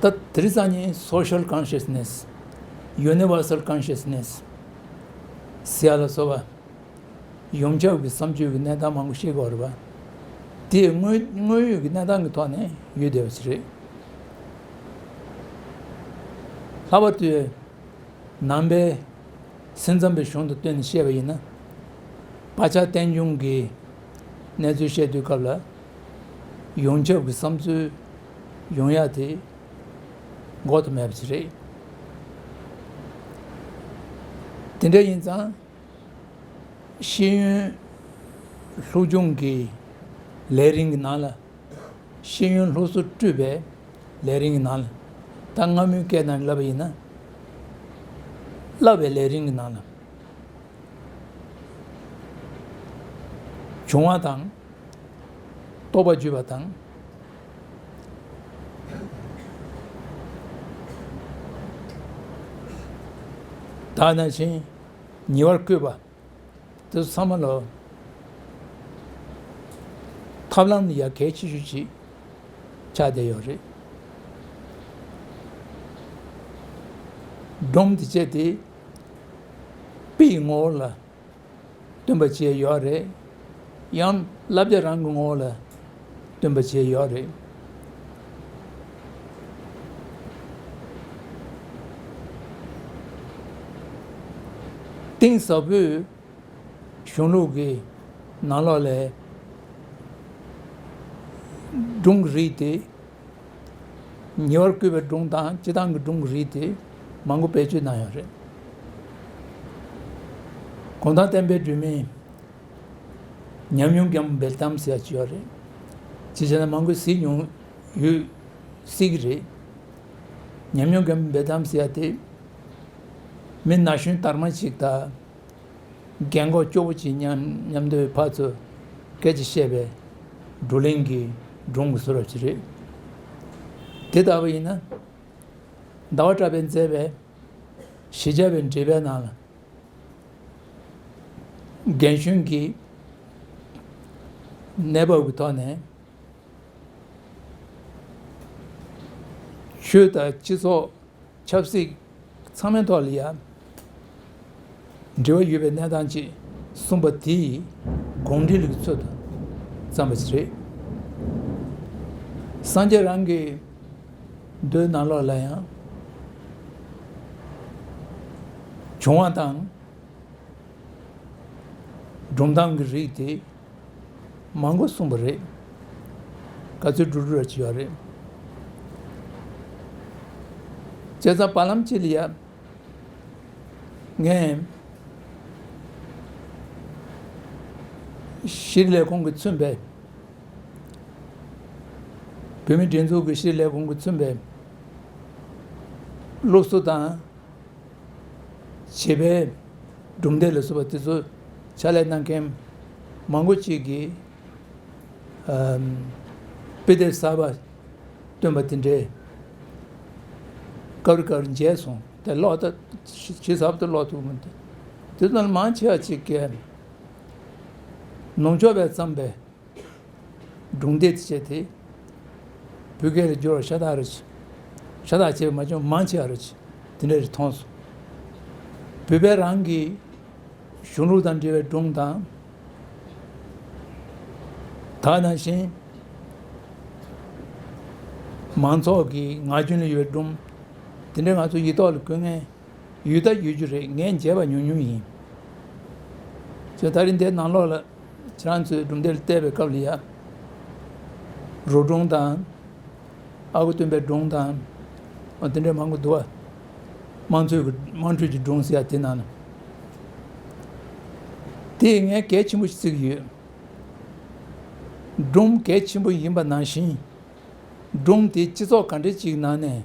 ད་དེ་རིང་སང་ཉིན་social consciousness, universal consciousness ཟེར་ཡག་ལ་སོགས་པ། ཡོངས་ཁྱབ་ཀྱི་བསམ་སྤྱོད་ཀྱི་གནས་སྟངས་མང་པོ་ཤེས་དགོས་རེད་པ། དེ་དངོས་དངོས་ཡོད་ཀྱི་གནས་སྟངས་ཀྱི་ཐོག་ནས་ཡོད་བསྡད་པ་ཞིག་རེད། ལྷག་པར་དུ་ནང་པའི་སེམས་ཙམ་པའི་གཞུང་དུ་བཏོན་ནས་བཤད་པ་ཡིན་ན། བག་ཆགས་རྟེན་འབྱུང་གི་གནས་ཚུལ་བཤད་དུས་སྐབས་ལ། ཡོངས་ཁྱབ་ཀྱི་བསམ་ཚུལ་ཡོང་ཡག་དེ་འགོག་ཐབས་མེད་པ་ཞིག་རེད། དེ་འདྲ་ཡིན་ཙང་། ཤེས་ཡོན་སློབ་སྦྱོང་གི་ལས་རིམ་གྱི་ནང་ལ། ཤེས་ཡོན་སློབ་གསོ་སྤྲོད་པའི་ལས་རིམ་གྱི་ནང་ལ། ད་སྔ་མོའི་སྐད་ནང་ལབ་པ་ཡིན་ན། བསླབ་པའི་ལས་རིམ་གྱི་ནང་ལ། བྱུང་བ་དང་། རྟོགས་པ་བརྗོད་པ་དང་། ད་ནང་བཞིན་ཉེ་བར་བཀོད་པ། དེ་ཚོ་ཚང་མ་ལོ། ཐབས་ལམ་ལ་ཡ་གལ་ཆེ་ཤོས་ཅིག་ཆགས་བསྡད་ཡོད་རེད། སྒྲུང་དེ་བཅས་དེ་དཔེའི་ངོ་བོ་ལ་སྟོན་པ་བྱས་ཡོད་རེད། ཡང་བསླབ་བྱ་རང་གི་ངོ་བོ་ལ་སྟོན་པ་བྱས་ཡོད་རེད། གཏིང་ཟབ་པོའི་གཞུང་ལུགས་ཀྱི་ནང་ལོགས་ལ་སྒྲུང་གི་རིགས་དེ། ཉེ་བར་བཀོད་པའི་སྒྲུང་དང་སྤྱིར་བཏང་གི་སྒྲུང་གི་རིགས་དེ་མང་པོ་བེད་སྤྱོད་གནང་ཡོད་རེད། གུང་ཐང་བསྟན་པའི་སྒྲོན་མེའི་ཉམས་མྱོང་རྒན་པོ་འབེལ་གཏམ་ཟེར་ཡག་ཅིག་ཡོད་རེད། ཅིའི་ཕྱིར་ན་མང་པོས་གཟིགས་མྱོང་ཡོད། སྲིད་ཀྱི་རེད། ཉམས་མྱོང་རྒན་པོ་འབེལ་གཏམ་ཟེར་ཡག་དེ། མི་ན་གཞོན་དར་མ་ཅིག་དང་། རྒན་གོག་སྐྱོ་པོ་ཅིག་མཉམ་མཉམ་དུ་ཕར་ཚུར་སྐད་ཆ་བཤད་པའི་བགྲོ་གླེང་གི་སྒྲུང་གི་བཟོ་འདྲ་ཅིག་རེད། དེ་ལྟ་བུ་ཡིན་ན། ཟླ་བ་གྲགས་པས་མཛད་པའི་ གཞིས་ཆགས་པའི་འབྲེལ་བའི་ནང་ལ་རྒན་གཞོན་གྱི་གནས་བབ་ཀྱི་ཐོག་ནས་ཆོས་དང་སྤྱི་ཚོགས་ཆབ་སྲིད་ཚང་མའི་ཐོག་ལ་ཡང་འབྲེལ་བ་ཡོད་པའི་གནས་སྟངས་ཅིག་གསུངས་པ་དེའི་དགོངས་འགྲེལ་གྱི་ཚུལ་དུ་བརྩམས་པ་ཞིག་རེད། སངས་རྒྱས་རང་གི་མདོའི་ནང་ལོགས་ལ་ཡང་བྱུང་བ་དང་སྒྲུང་གཏམ་གྱི་རིགས་དེ་མང་པོ་གསུངས་པ་རེད། ག་ཚོད་འགྲོ་འགྲོ་ར་ཅིག་ཡོད་རེད། བྱས་ཙང་བར་ལམ་གཅིག་ལ་ཡ་ངས་ཤེས་རིག་ལས་ཁུངས་ཀྱིས་མཚོན་པའི་བོད་མིའི་སྒྲིག་འཛུགས་ཀྱི་ཤེས་རིག་ལས་ཁུངས་ཀྱིས་མཚོན་པའི་སློབ་གསོ་དང་བྱིས་པའི་སྒྲུང་དེབ་ལ་སོགས་པ་དེ་ཚོ་ཕྱག་ལས་གནང་མཁན་མང་པོ་ཅིག་གིས་ཨམ། དཔེ་དེབ་གསར་པ་བཏོན་པ་དེ་འདྲའི་སྐབས་རེ་སྐབས་རེ་མཇལ་སོང་། དེ་ཀློག་ད་ཇི་ཟབ་ཏུ་ཀློག་ཐུབ་མི་འདུག་དེ་ཚོ་ནང་མང་ཆེ་བ་ཅིག་གིས་ནུབ་ཕྱོགས་པས་བརྩམས་པའི་སྒྲུང་དེབ་དེ་བྱས་ཏེ་བོད་སྐད་ལ་བསྒྱུར་བ་ཤ་སྟག་རེད། ཤ་སྟག་བྱས་པ་མ་བྱུང་མང་ཆེ་བ་རེད། དེ་འདྲ་རེ་མཐོང་སོང་། བོད་པའི་རང་གི་གཞུང་ལུགས་དང་འབྲེལ་བའི་སྒྲུང་དང་། ད་ག་ནང་བཞིན་མང་ཚོགས་ཀྱི་ངག་རྒྱུན་ལ་ཡོད་པའི་སྒྲུང་། དེ་འདྲ་ང་ཚོ་ཡིག་ཐོག་ལ་འཁོད་མཁན་ཡོད་ད་ཡོད་རྒྱུ་རེད། ངས་མཇལ་བ་ཉུང་ཉུང་ཡིན། ཚོས་ད་རིང་འདིའི་ནང་ལོགས་ལ་ཁྱེད་རང་ཚོའི་སྒྲུང་དེབ་ལ་བལྟས་པའི་སྐབས་ལ་ཡ། རོ་སྒྲུང་དང་། ཨ་ཁུ་སྟོན་པའི་སྒྲུང་དང་། ཨ་དེ་འདྲའི་མང་པོ་འདུག་བ། དམངས་ཁྲོད་ཀྱི་དམངས་ཁྲོད་ཀྱི་སྒྲུང་ཟེར་ཡ་དེ་ནང་ན། དེས་ངས་གལ་ཆེན་པོ་ཞིག་བརྩི་གི་ཡོད། སྒྲུང་གལ་ཆེན་པོ་ཡིན་པ་ནང་བཞིན། སྒྲུང་དེ་སྤྱི་ཚོགས་ག་འདྲ་ཅིག་ནང་ནས་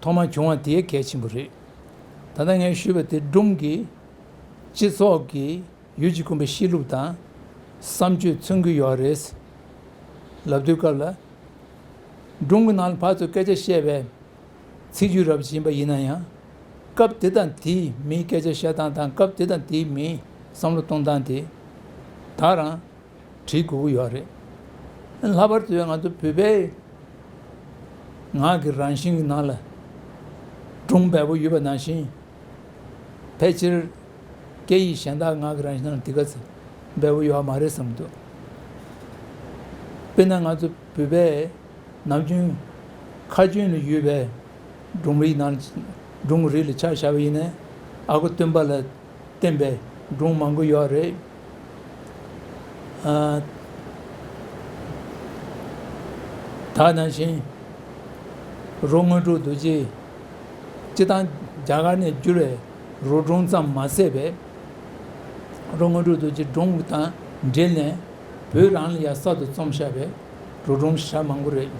ཐོག་མར་བྱུང་བ་དེ་གལ་ཆེན་པོ་རེད། ད་ལྟ་ངས་ཞུས་པ་དེ་སྒྲུང་གིས་སྤྱི་ཚོགས་ཀྱི་ཡུལ་གྱིས་ཁོངས་པའི་གཤིས་ལུགས་དང་བསམ་སྤྱོད་མཚོན་གྱི་ཡོད་རེད། ལབ་དུས་སྐབས་ལ། སྒྲུང་གི་ནང་ལ་ཕར་ཚུར་སྐད་ཆ་བཤད་པའི་ཚིག་བརྗོད་རབ་ཅིག་ཡིན་པ་ཡིན་ན་ཡང་། སྐབས་དེ་དང་དེའི་མིའི་སྐད་ཆ་བཤད་སྟངས་དང་སྐབས་དེ་དང་དེའི་མིའི་བསམ་བློ་གཏོང་སྟངས་དེ་ད་རང་བྲིས་དགོས་ཀྱི་ཡོད་རེད། ལྷག་པར་དུ་ང་ཚོ་བོད་པའི་ངག་གི་རང་བཞིན་གྱི་ནང་ལ་སྒྲུང་འབེལ་པོ་ཡོད་པ་ནང་བཞིན། ཕལ་ཆེར་སྐད་ཡིག་གཞན་དག་ངག་གི་རང་བཞིན་ནང་དེ་ག་ཚོད་འབེལ་པོ་ཡོད་མ་རེད་བསམ་འདུག་དཔེར་ན་ང་ཚོ་བོད་པའི་ནམ་རྒྱུན་ཁ་རྒྱུན་ལ་ཡོད་པའི་སྒྲུང་རིགས་ནང་སྒྲུང་རིགས་ལ་ཆ་བཞག་པ་ཡིན་ན་ཨ་ཁུ་སྟོན་པ་ལ་བརྟེན་པའི་སྒྲུང་མང་པོ་ཡོད་རེད། ཨ། ད་ནང་བཞིན་རོ་དངོས་གྲུབ་རྡོ་རྗེ་སྤྱིར་བཏང་རྒྱ་གར་ནས་བསྒྱུར་བའི་རོ་སྒྲུང་ཙམ་མ་ཟད་པའི་རོ་དངོས་གྲུབ་རྡོ་རྗེ་སྒྲུང་དང་འབྲེལ་ནས་བོད་རང་ལ་ཡང་གསར་དུ་རྩོམ་བཞག་པའི་རོ་སྒྲུང་ཞེ་དྲག་མང་པོ་རེད།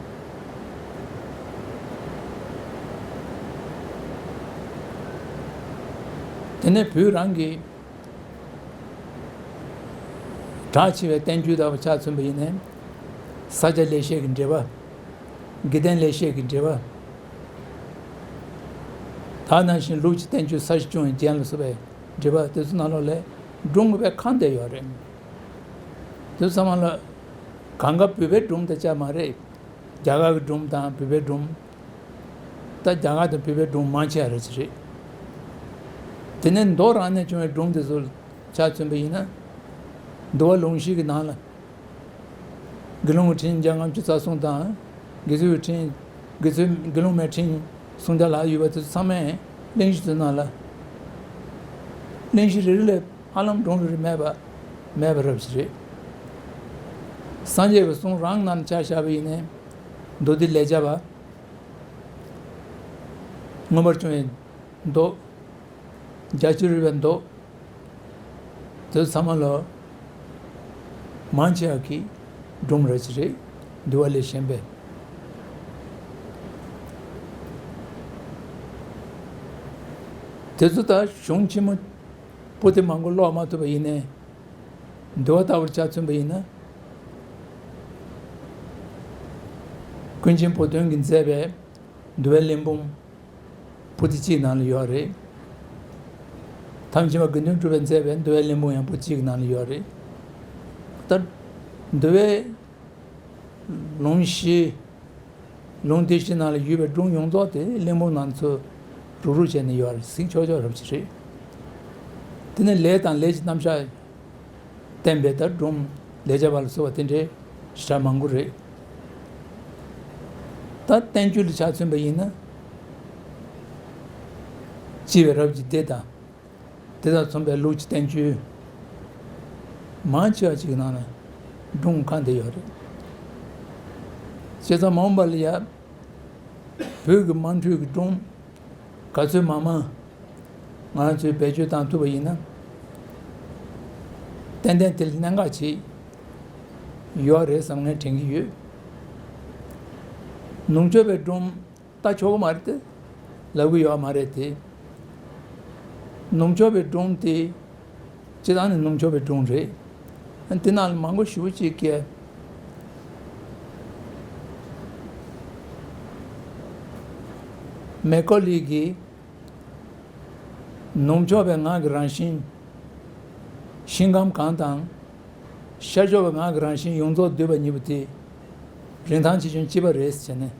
དེ་ནས་བོད་རང་གི་གྲགས་ཆེ་བའི་བསྟན་བཅོས་ལྟ་བུ་ཆ་མཚོན་པ་ཡིན་ན། ས་སྐྱ་ལེགས་བཤད་ཀྱི་འགྲེལ་པ། དགེ་ལྡན་ལེགས་བཤད་ཀྱི་འགྲེལ་པ། ད་ནང་བཞིན་ལུགས་ཀྱི་བསྟན་བཅོས་ས་བཅུ་སྤྱོད་པའི་རྒྱན་ལ་སོགས་པའི་འགྲེལ་པ་དེ་ཚོ་ནང་ལོགས་ལ་སྒྲུང་གི་དཔེ་ཁ་གཏད་ཡོད་རེད། དེ་ཚོ་ཚང་མ་ལ་གང་ག་བོད་པའི་སྒྲུང་དེ་ཆ་མ་རེད། རྒྱ་གར་གྱི་སྒྲུང་དང་བོད་པའི་སྒྲུང་། ད་རྒྱ་གར་དང་བོད་པའི་སྒྲུང་མང་ཆེ་བ་རེད་ཅེས་རེད། དེ་ནས་མདོ་རང་ནས་བྱུང་བའི་སྒྲུང་དེ་ཚོ་ཆ་མཚོན་པ་ཡིན་ན། འདུལ་བ་ལུང་གཞི་གི་ནང་ལ། དགེ་སློང་གི་ཁྲིམས་བརྒྱ་ལྔ་བཅུ་རྩ་གསུམ་དང་། དགེ་ཚུལ་གྱི་ཁྲིམས། དགེ་ཚུལ་དགེ་སློང་མའི་ཁྲིམས་སུམ་བརྒྱ་ལྷག་ཡོད་པ་དེ་ཚོ་ཚང་མས་གླེང་གཞི་དེ་ནང་ལ། གླེང་གཞི་རེ་རེ་ལ་ཧ་ལམ་སྒྲུང་རེ་རེ་མེད་པ་མེད་པ་རབ་ཅིག་རེད། སངས་རྒྱས་ཀྱི་གསུང་རང་ནང་ལ་ཆ་བཞག་པ་ཡིན་ན། མདོ་སྡེ་ལེགས་སྦྱར་བ། མངོན་པར་བྱུང་བའི་མདོ། རྒྱ་ཆེར་རིག་པའི་མདོ། དེ་ཚང་མ་ལ་མང་ཆེ་བ་གིས་སྒྲུང་ར་ཅིག་རེད། འདུལ་བ་ལས་གཞན་པའི། དེ་ཚོ་ད་གཞུང་ཆེན་མོ་པོ་ཏི་མང་པོ་ཀློག་མ་ཐུབ་པ་ཡིན་ནའི། འདུལ་བ་ལྟ་བུར་ཆ་མཚོན་པ་ཡིན་ན། ཀུན་མཁྱེན་བུ་སྟོན་གྱིས་མཛད་པའི་འདུལ་བའི་གླེང་འབུམ་པོ་ཏི་གཅིག་ནང་ལ་ཡོད་རེད། ཐམས་ཅད་པ་དགེ་འདུན་གྲུབ་པས་མཛད་པའི་འདུལ་བའི་གླེང་བུ་ཡང་པོ་གཅིག་གི་ནང་ལ་ཡོད་རེད། ད་འདུལ་བའི་ལུང་བཞི། ལུང་དེ་བཞི་ནང་ལ་ཡོད་པའི་སྒྲུང་ཡོངས་རྫོགས་དེ་གླེང་བུ་ནང་ཚུར་རུག་རུག་བྱས་ནས་ཡོད་རེད། གཟིགས་ཆོག་ཆོག་རབ་ཅིག་རེད། དེ་ནས་ལས་དང་ལས་ཀྱི་རྣམ་གཞག་བསྟན་པའི་ད་སྒྲུང་ལེགས་སྦྱར་བ་ལ་སོགས་པ་དེ་འདྲའི་ཞེ་དྲག་མང་པོ་རེད། ད་བསྟན་བཅོས་ལ་ཆ་མཚོན་པ་ཡིན་ན། སྤྱི་བའི་རབ་ཀྱི་སྡེ་དང་། དེ་དང་མཚུངས་པའི་ལུགས་ཀྱི་བསྟན་བཅོས་མང་ཆེ་བ་ཅིག་གི་ནང་ལ་སྒྲུང་གང་དེ་ཡོད་རེད། བྱས་ཙང་མ་འོངས་པ་ལ་ཡ་བོད་ཀྱི་དམངས་ཁྲོད་ཀྱི་སྒྲུང་ག་ཚོད་མང་མང་ང་རང་ཚོས་བེད་སྤྱོད་བཏང་ཐུབ་པ་ཡིན་ན། ཏན་ཏན་དེ་ལ་གནད་འགག་ཅིག་ཡོད་རེད་བསམ་ངས་དྲན་གྱི་ཡོད། ནུབ་ཕྱོགས་པའི་སྒྲུང་ལྟ་ཆོག་གི་མ་རེད་དེ། ལབ་གི་ཡོད་མ་རེད་དེ། ནུབ་ཕྱོགས་པའི་སྒྲུང་དེ་སྤྱིར་བཏང་ནི་ནུབ་ཕྱོགས་པའི་སྒྲུང་རེད། དེ་ནང་ལ་མང་པོ་ཞེ་པོ་ཅིག་གིས་མེ་ཀོ་ལི་གིས་ནུབ་ཕྱོགས་པའི་ངག་གི་རང་བཞིན་ཤིང་སྐམ་གང་དང་། ཤར་ཕྱོགས་པའི་ངག་གི་རང་བཞིན་ཡོངས་རྫོགས་བསྡུས་པ་གཉིས་པོ་དེ་རིན་ཐང་ཆེ་ཆུང་གཅིག་པ་རེད་ཟེར་ནས་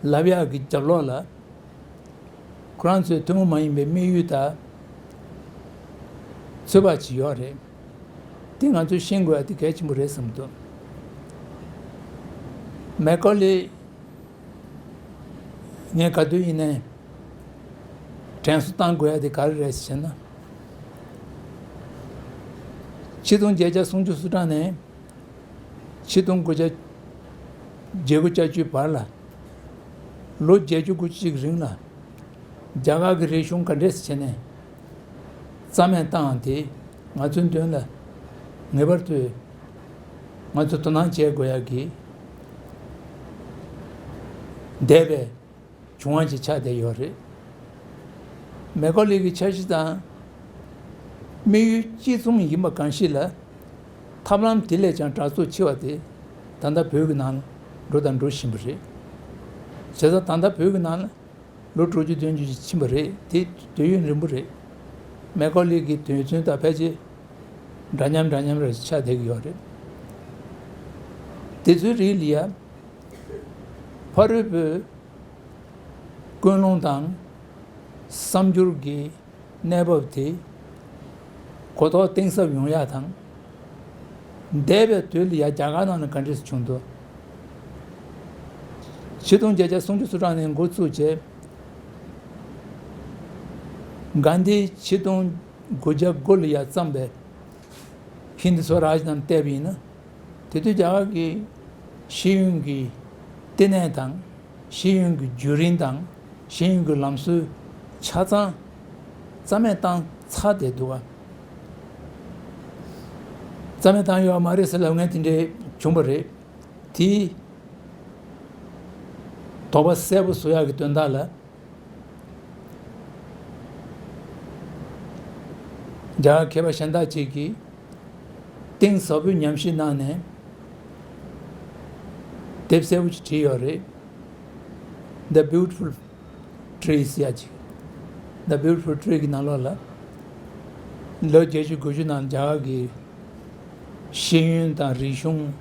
ལབ་ཡག་གི་རྒྱབ་ལོགས་ལ། ཁོ་རང་ཚོའི་ཐུན་མོང་མ་ཡིན་པའི་དམིགས་ཡུལ་དང་ཚོད་དཔག་ཅིག་ཡོད་རེད། དེ་ང་ཚོས་ཤེས་དགོས་ཡ་དེ་གལ་ཆེན་པོ་རེད་བསམ་འདུག་མེ་ཀོ་ལི་ངས་ག་དུས་ཡིན་ནའི་དྲན་གསོ་བཏང་དགོས་ཡ་དེ་ག་རེ་རེད་ཟེར་ན། ཆིག་སྟོང་བརྒྱད་བརྒྱ་སུམ་ཅུ་སོ་གྲངས་ནས། ཆིག་སྟོང་དགུ་བརྒྱ་བརྒྱད་ཅུ་གྱ་བཅུའི་བར་ལ། ལོ་བརྒྱད་ཅུ་དགུ་བཅུ་ཅིག་རིང་ལ། རྒྱ་གར་གྱི་རིག་གཞུང་ག་འདྲས་སེ་བྱས་ནས་རྩ་མེད་བཏང་བ་དེ་ང་ཚོའི་མདུན་ལ་ངེས་པར་དུ་ང་ཚོས་དོ་སྣང་བྱེད་དགོས་ཡག་གི་འདས་པའི་བྱུང་བ་ཅིག་ཆགས་བསྡད་ཡོད་རེད། མེ་ཀོ་ལི་གི་འཆར་གཞི་དང་དམིགས་ཡུལ་གཅིག་མཚུངས་ཡིན་པ་གང་ཞིག་ལ། ཐབས་ལམ་དེ་ལས་ཀྱང་དྲག་ཚུལ་ཆེ་བ་དེ་ད་ལྟ་བོད་ཀྱི་ནང་ལ་འགྲོ་དང་འགྲོ་བཞིན་པ་རེད། བྱས་ཙང་ད་ལྟ་བོད་ཀྱི་ནང་ལ་ལོ་དྲུག་ཅུ་བདུན་ཅུ་ཞིག་ཕྱིན་པ་རེད། དེ་དུས་ཡུན་རིང་པོ་རེད། མེ་ཀོ་ལི་གི་དོན་ཚན་དང་ཕལ་ཆེར་འདྲ་མཉམ་འདྲ་མཉམ་རེ་ཆགས་བསྡད་ཀྱི་ཡོད་རེད། དེ་ཚོའི་རིགས་ལ་ཡ་ཕ་རོལ་པོའི་ཀུན་སློང་དང་བསམ་སྦྱོར་གྱི་གནས་བབ་དེ་གོ་རྟོགས་གཏིང་ཟབ་ཡོང་ཡག་དང་། འདས་པའི་དུས་ལ་ཡ་རྒྱ་གར་ནང་ལ་ག་འདྲས་བྱུང་འདུག་ཆིག་སྟོང་བརྒྱད་བརྒྱ་སུམ་ཅུ་སོ་གྲངས་ནས་འགོ་བཙུགས་རྗེས། གྷན་དྷི་ཆིག་སྟོང་དགུ་བརྒྱ་དགུ་ལ་ཡ་བརྩམས་པའི་ཧིན་དི་སོ་རཱཇ་ནང་བལྟས་པ་ཡིན་ན། དེ་དུས་རྒྱ་གར་གྱི་ཤེས་ཡོན་གྱི་བསྟི་གནས་དང་། ཤེས་ཡོན་གྱི་བརྒྱུད་རིམ་དང་། ཤེས་ཡོན་གྱི་ལམ་སྲོལ་ཆ་ཚང་རྩ་མེད་བཏང་ཚར་བསྡད་འདུག་ག་རྩ་མེད་བཏང་ཡོད་མ་རེད་ཟེར་ལབ་མཁན་དེ་འདྲས་བྱུང་བ་རེད། དེའི་དོགས་པ་གསལ་པོ་བཟོ་ཡག་གི་དོན་དག་ལ། རྒྱ་གར་མཁས་པ་གཞན་དག་ཅིག་གིས་གཏིང་ཟབ་པོའི་ཉམས་ཞིབ་གནང་ནས་དེབ་གསལ་པོ་ཅིག་བྲིས་ཡོད་རེད། The Beautiful Trees ཡ་ཅིག The Beautiful Tree གི་ནང་ལོགས་ལ་ལོ་བརྒྱད་ཅུ་དགུ་བཅུ་ནང་རྒྱ་གར་གྱི་ཤེས་ཡོན་དང་རིག་གཞུང་།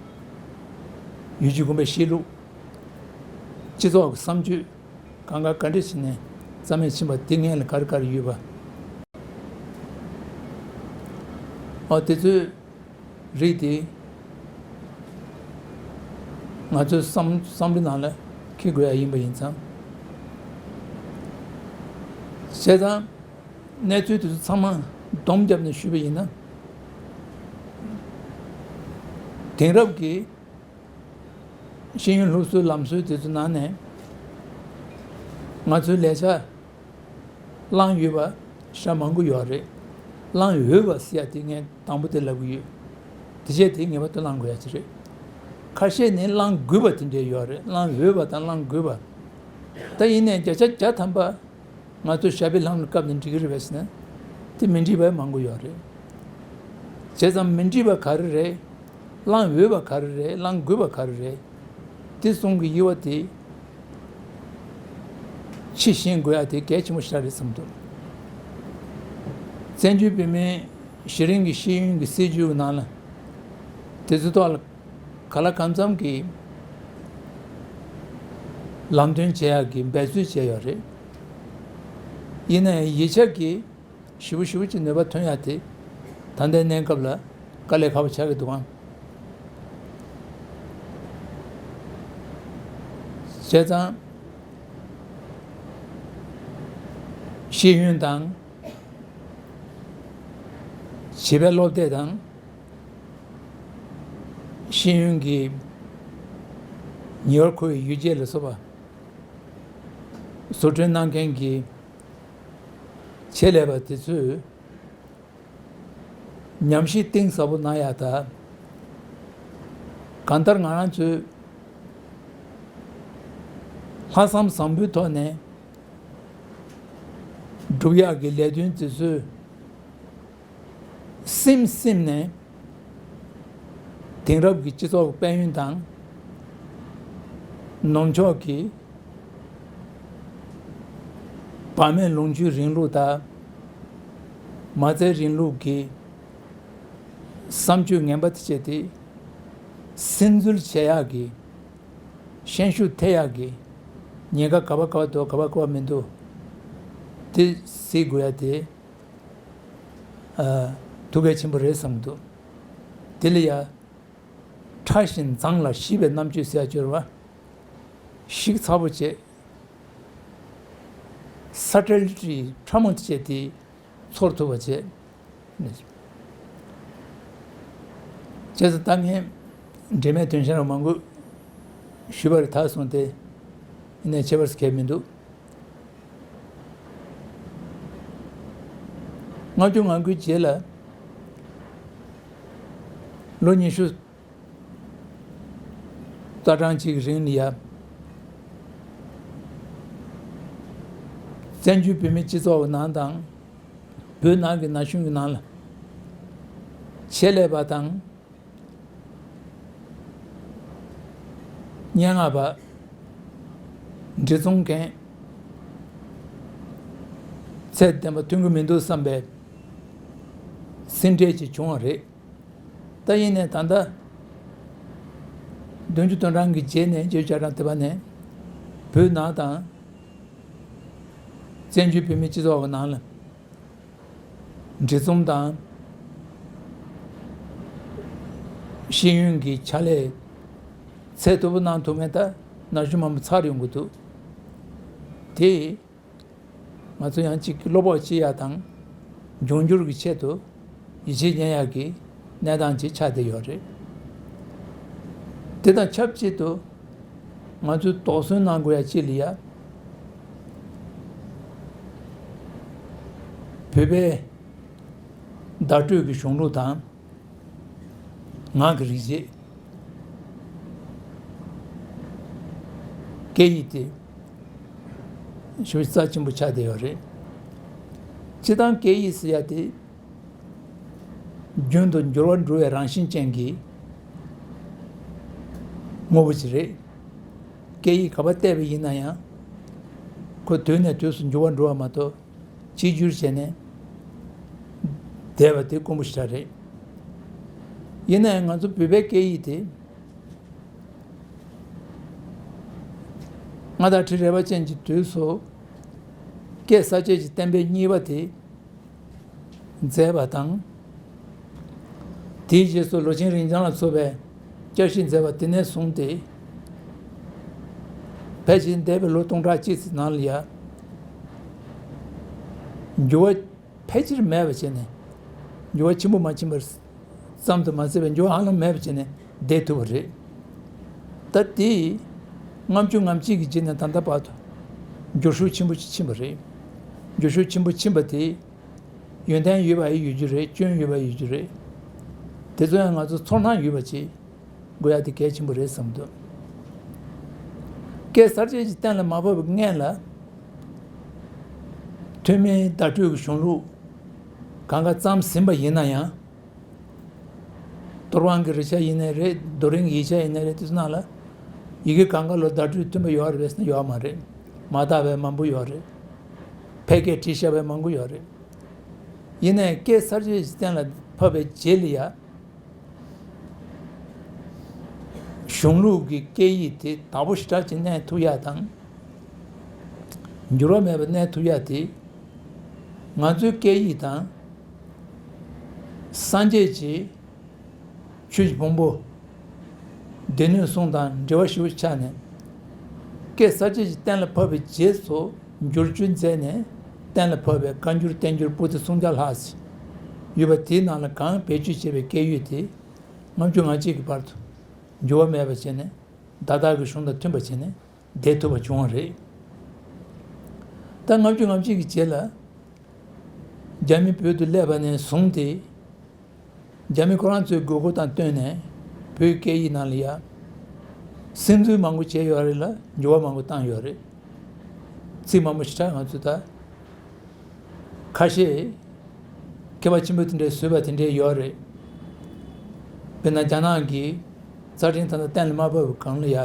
ཡུལ་གྱི་དགོན་པའི་གཤིས་ལུགས། སྤྱི་ཚོགས་ཀྱི་བསམ་སྤྱོད། གང་ག་ག་འདྲ་ཞིག་ནས་རྩ་མེད་ཕྱིན་པ་དེ་སྔོན་ལ་ག་རེ་ག་རེ་ཡོད་པ། ཨོ་དེ་ཚོའི་རིགས་དེ་ང་ཚོའི་བསམ་བསམ་བློའི་ནང་ལ་འཁྱེར་དགོས་ཡ་ཡིན་པ་ཡིན་ཙང་། བྱས་ཙང་གནས་ཚུལ་དེ་ཚོ་ཚང་མ་སྡོམ་བརྒྱབ་ནས་ཞུས་པ་ཡིན་ན། དེང་རབས་ཀྱི་ཤེས་ཡོན་སློབ་གསོའི་ལམ་སྲོལ་དེ་ཚོའི་ནང་ནས་ང་ཚོའི་ལས་འཆར་བླངས་ཡོད་པ་ཞེ་དྲག་མང་པོ་ཡོད་རེད། བླངས་འོས་པ་ཟེར་ཡ་དེ་ངས་དང་པོ་དེ་ལབ་གི་ཡོད། དེ་བྱས་དེ་ངེས་པར་དུ་བླངས་དགོས་ཡ་ཅིག་རེད། ཁ་ཤས་ནི་བླངས་དགོས་པ་དེ་འདྲས་ཡོད་རེད། བླངས་འོས་པ་དང་བླངས་དགོས་པ། ད་ཡིན་ནའི་བརྒྱ་ཆ་བརྒྱ་ཐམ་པ་ང་ཚོ་ཞབས་པའི་ལྷམ་ལ་བཀབ་ནས་འགྲིག་གི་རེད་པས་ཟེར་ན། དེ་མི་འགྲིག་པ་མང་པོ་ཡོད་རེད། བྱས་ཙང་མི་འགྲིག་པ་ག་རེ་རེད། བླངས་འོས་པ་ག་རེ་རེད། བླངས་དགོས་པ་ག་རེ་རེད། དེ་གསུམ་གྱི་དབྱེ་བ་དེ་ཕྱི་ཤེས་དགོས་ཡ་དེ་གལ་ཆེན་པོ་ཞེ་དྲག་རེད་བསམ་འདུག་བཙན་བྱོལ་བོད་མིའི་གཞི་རིམ་གྱི་ཤེས་ཡོན་གྱི་སྲིད་བྱུས་ཀྱི་ནང་ལ། དེ་ཚོའི་ཐོག་ལ་གང་ལ་གང་འཚམ་གྱི་ལམ་སྟོན་བྱེད་ཡག་གི་འབད་རྩོལ་བྱས་ཡོད་རེད། ཡིན་ནའི་ཡིག་ཆ་གི་ཞེ་པོ་ཞེ་པོ་ཅིག་ནུས་པ་ཐོན་ཡག་དེ་ད་ལྟའི་གནས་སྐབས་ལ་དཀའ་ལས་ཁག་པོ་ཆགས་ཀྱི་འདུག་ཨང་། བྱས་ཙང་ཤེས་ཡོན་དང་བྱིས་པའི་སློབ་དེབ་དང་། ཤེས་ཡོན་གྱི་ཉེ་བར་མཁོ་བའི་ཡོ་བྱད་ལ་སོགས་པ་བཟོ་སྐྲུན་གནང་མཁན་གྱི་ཆེད་ལས་པ་དེ་ཚོས་ཉམས་ཞིབ་གཏིང་ཟབ་པོ་གནང་ཡག་དང་། གང་ལྟར་ང་རང་ཚོས་ལྷག་བསམ་བཟང་པོའི་ཐོག་ནས་སྒྲུབ་ཡག་གི་ལས་དོན་དེ་ཚོས། སེམས་སེམས་ནས་དེང་རབས་ཀྱི་སྤྱི་ཚོགས་ཀྱི་དཔལ་ཡོན་དང་། ནུབ་ཕྱོགས་ཀྱི་བར་མའི་ལོངས་སྤྱོད་རིང་ལུགས་དང་། མ་རྩའི་རིང་ལུགས་ཀྱི་བསམ་སྤྱོད་ངན་པ་དེ་བྱས་ཏེ། སིམ་འཛུལ་བྱེད་ཡག་གི་ཤན་ཤུགས་ཐེབས་ཡག་གི་ཉེན་ཁ་ག་པར་ག་པར་འདུག་ག་པར་ག་པར་མི་འདུག་དེ་གཟིགས་དགོས་ཡག་དེ། ཨ། ཐུགས་གལ་ཆེན་པོ་རེད་བསམ་གྱི་འདུག་དེ་ལ་ཡ། ཕྲ་ཞིང་མཛངས་ལ་ཞིབ་པའི་རྣམ་དཔྱོད་ཟེར་ཡ་སྦྱོར་བ་ཞིབ་ཚགས་པོ་བྱས། ས་ཁྲལ་གྱི་ཕྲ་མོ་བྱས་ཏེ་ཚོར་ཐུབ་པ་བྱས། བྱས་ཙང་ད་ངས་འབྲེལ་མེད་དོན་གཞན་རང་མང་པོ་ཞུས་པ་རེད་ད་སོང་སྟེ། ཡིན་ནའི་ཁྱད་པར་གལ་མི་འདུག་ལྔ་བཅུ་ང་དགུའི་རྗེས་ལ་ལོ་ཉི་ཤུ་རྩ་གྲངས་གཅིག་གི་རིང་ལ་ཡ། བཙན་བྱོལ་བོད་མིའི་སྤྱི་ཚོགས་ཀྱི་ནང་དང་། བོད་ནང་གི་ན་གཞོན་གྱི་ནང་ལ། ཆེད་ལས་པ་དང་། སྙན་ངག་པ། འབྲི་རྩོམ་མཁན། ཚད་ལྡན་པ་ཐོན་གྱི་མི་འདུག་བསམ་པའི་སེམས་ཁྲལ་ཅིག་བྱུང་བ་རེད། ད་ཡིན་ནའི་ད་ལྟ་བདུན་ཅུ་དོན་གྲངས་ཀྱི་རྗེས་ནས་བརྒྱད་ཅུ་གྱ་གྲངས་དེ་བ་ནས་བོད་ནང་དང་བཙན་བྱོལ་བོད་མིའི་སྤྱི་ཚོགས་ཀྱི་ནང་ལ། འབྲི་རྩོམ་དང་ཤེས་ཡོན་གྱི་ཕྱག་ལས་ཚད་མཐོ་པོ་གནང་ཐུབ་མཁན་ད་ན་གཞོན་མང་པོ་ཚར་ཡོང་གི་འདུག་དེ་ང་ཚོ་ཡང་གཅིག་བློ་ཕོག་བྱེད་ཡ་དང་འབྱུང་འགྱུར་གྱི་ཆེད་དུ་ཡིད་ཆེས་རྒྱག་ཡ་གི་གནས་སྟངས་ཅིག་ཆགས་བསྡད་ཡོད་རེད། དེ་དང་ཆབས་ཅིག་ཏུ་ང་ཚོས་དོགས་ཟོན་གནང་དགོས་ཡ་གཅིག་ལ་ཡ། བོད་པའི་བརྡ་སྤྲོད་ཀྱི་གཞུང་ལུགས་དང་། ངག་གི་རིག་བྱེད། སྐད་ཡིག་དེ་ཞེ་པོ་རྩ་ཆེན་པོ་ཆགས་བསྡད་ཡོད་རེད། སྤྱིར་བཏང་སྐད་ཡིག་ཟེར་ཡ་དེ་རྒྱུན་དུ་འགྱུར་བ་འགྲོ་བའི་རང་བཞིན་ཅན་གྱི་དངོས་པོ་ཅིག་རེད། སྐད་ཡིག་ག་པར་བལྟས་པ་ཡིན་ན་ཡང་ཁོ་དུས་ནས་དུས་སུ་འགྱུར་བ་འགྲོ་བ་མ་གཏོགས། གཅིག་གྱུར་བྱས་ནས་བསྡད་པ་དེ་དཀོན་པོ་ཞེ་དྲག་རེད། ཡིན་ནའི་ང་ཚོ་བོད་པའི་སྐད་ཡིག་དེ་སྔ་དར་ཁྲི་རལ་པ་ཅན་གྱི་དུས་སུ་སྐད་གསར་བཅད་ཀྱི་གཏན་འབེབས་གཉིས་པ་དེ་མཛད་པ་དང་། དེའི་རྗེས་སུ་ལོ་ཆེན་རིན་ཆེན་ལ་སོགས་པས་བསྐྱར་ཞིབ་མཛད་པ་དེ་ནས་བཟུང་སྟེ། ཕལ་ཆེར་འདས་པའི་ལོ་སྟོང་ཕྲག་གཅིག་ཙམ་ནང་ལ་ཡ། འགྱུར་བ་ཕལ་ཆེར་མེད་པ་བྱས་ནས། འགྱུར་བ་ཆེན་པོ་མ་ཕྱིན་པར་ཙམ་དུ་མ་ཟད་པའི་འགྱུར་བ་ཧ་ལམ་མེད་པ་བྱས་ནས་བསྡད་ཐུབ་པ་རེད། ད་དེ་ལྔ་བཅུ་ང་གཅིག་གི་རྗེས་ནས་ད་ལྟ་བར་དུ་འགྱུར་ཤུགས་ཆེན་པོ་ཞིག་ཕྱིན་པ་རེད། འགྱུར་ཤུགས་ཆེན་པོ་ཕྱིན་པ་དེ། ཡོན་ཏན་ཡོད་པ་ཡི་ཡོད་རྒྱུ་རེད། སྐྱོན་ཡོད་པ་ཡི་ཡོད་རྒྱུ་རེད། དེ་ཚོ་ཡང་ང་ཚོ་ཚོར་སྣང་ཡོད་པ་ཅིག་དགོས་ཡ་དེ་གལ་ཆེན་པོ་རེད་བསམ་འདུག་སྐད་གསར་བཅད་ཀྱི་གཏན་ལ་མ་ཕབ་པའི་སྔོན་ལ། ཐོན་མིའི་བརྡ་སྤྲོད་ཀྱི་གཞུང་ལུགས་གང་ག་བརྩམས་ཟིན་པ་ཡིན་ན་ཡང་། གཏོར་དབང་གི་རིགས་ཆ་ཡིན་ནའི་རེད། རྡོ་རིང་གི་ཡིག་ཆ་ཡིན་ནའི་རེད། དེ་ཚོ་ནང་ལ་ཡི་གེ་གང་ག་ལ་བརྡ་སྤྲོད་མཐུན་པ་ཡོད་རེད་ཟེར་ན་ཡོད་མ་རེད། མ་དག་པའི་མང་པོ་ཡོད་རེད། ཕལ་སྐད་བྲིས་བཞག་པའི་མང་པོ་ཡོད་རེད། ཡིན་ནའི་སྐད་གསར་བརྗེ་གཏན་ལ་ཕབ་པའི་རྗེས་ལ་ཡ། གཞུང་ལུགས་ཀྱི་སྐད་ཡིག་དེ་བདག་པོ་ཞེ་དྲག་ཅིག་གནས་ཐུབ་ཡ་དང་། འགྱུར་བ་མེད་པར་གནས་ཐུབ་ཡ་དེ། ང་ཚོའི་སྐད་ཡིག་དང་། སངས་རྒྱས་ཀྱི་ཆོས་ཀྱི་ཕུང་པོ། སྡེ་སྣོད་གསུམ་དང་འབྲེལ་བ་ཞེ་པོ་ཆགས་ནས། སྐད་གསར་བརྗེ་གཏན་ལ་ཕབ་པའི་རྗེས་སུ་འགྱུར་བཅོས་མཛད་ནས་གཏན་ལ་ཕབ་པའི་བཀའ་འགྱུར་བསྟན་འགྱུར་པོ་ཏི་སུམ་བརྒྱ་ལྷག་ཅིག་ཡོད་པ་དེའི་ནང་ལ་གང་བེད་སྤྱོད་བྱས་པའི་སྐད་ཡིག་དེ་ལྔ་བཅུ་ང་གཅིག་གི་བར་དུ་འགྱུར་བ་མེད་པ་བྱས་ནས་བརྡ་དག་གི་གཞུང་དང་མཐུན་པ་བྱས་ནས་བསྡད་ཐུབ་པ་བྱུང་བ་རེད། ད་ལྔ་བཅུ་ང་གཅིག་གི་རྗེས་ལ་རྒྱ་མི་བོད་དུ་སླེབས་པ་ནས་བཟུང་སྟེ། རྒྱ་མི་ཁོ་རང་ཚོའི་དགོས་མཁོ་དང་བསྟུན་ནས་བོད་སྐད་ཡིག་ནང་ལ་ཡ། སིམ་འཛུལ་མང་པོ་བྱས་ཡོད་རེད་ལ་འགྱུར་བ་མང་པོ་བཏང་ཡོད་རེད། ཚིག་མང་པོ་ཞེ་དྲག་ང་ཚོས་ད་ཁ་ཤས་མཁས་པ་ཆེན་པོ་དེ་འདྲས་བཟོས་པ་དེ་འདྲས་ཡོད་རེད། དཔེར་ན་རྒྱ་ནག་གི་རྩ་ཁྲིམས་ད་ལྟ་གཏན་ལ་མ་ཕབ་པའི་སྒང་ལ་ཡ།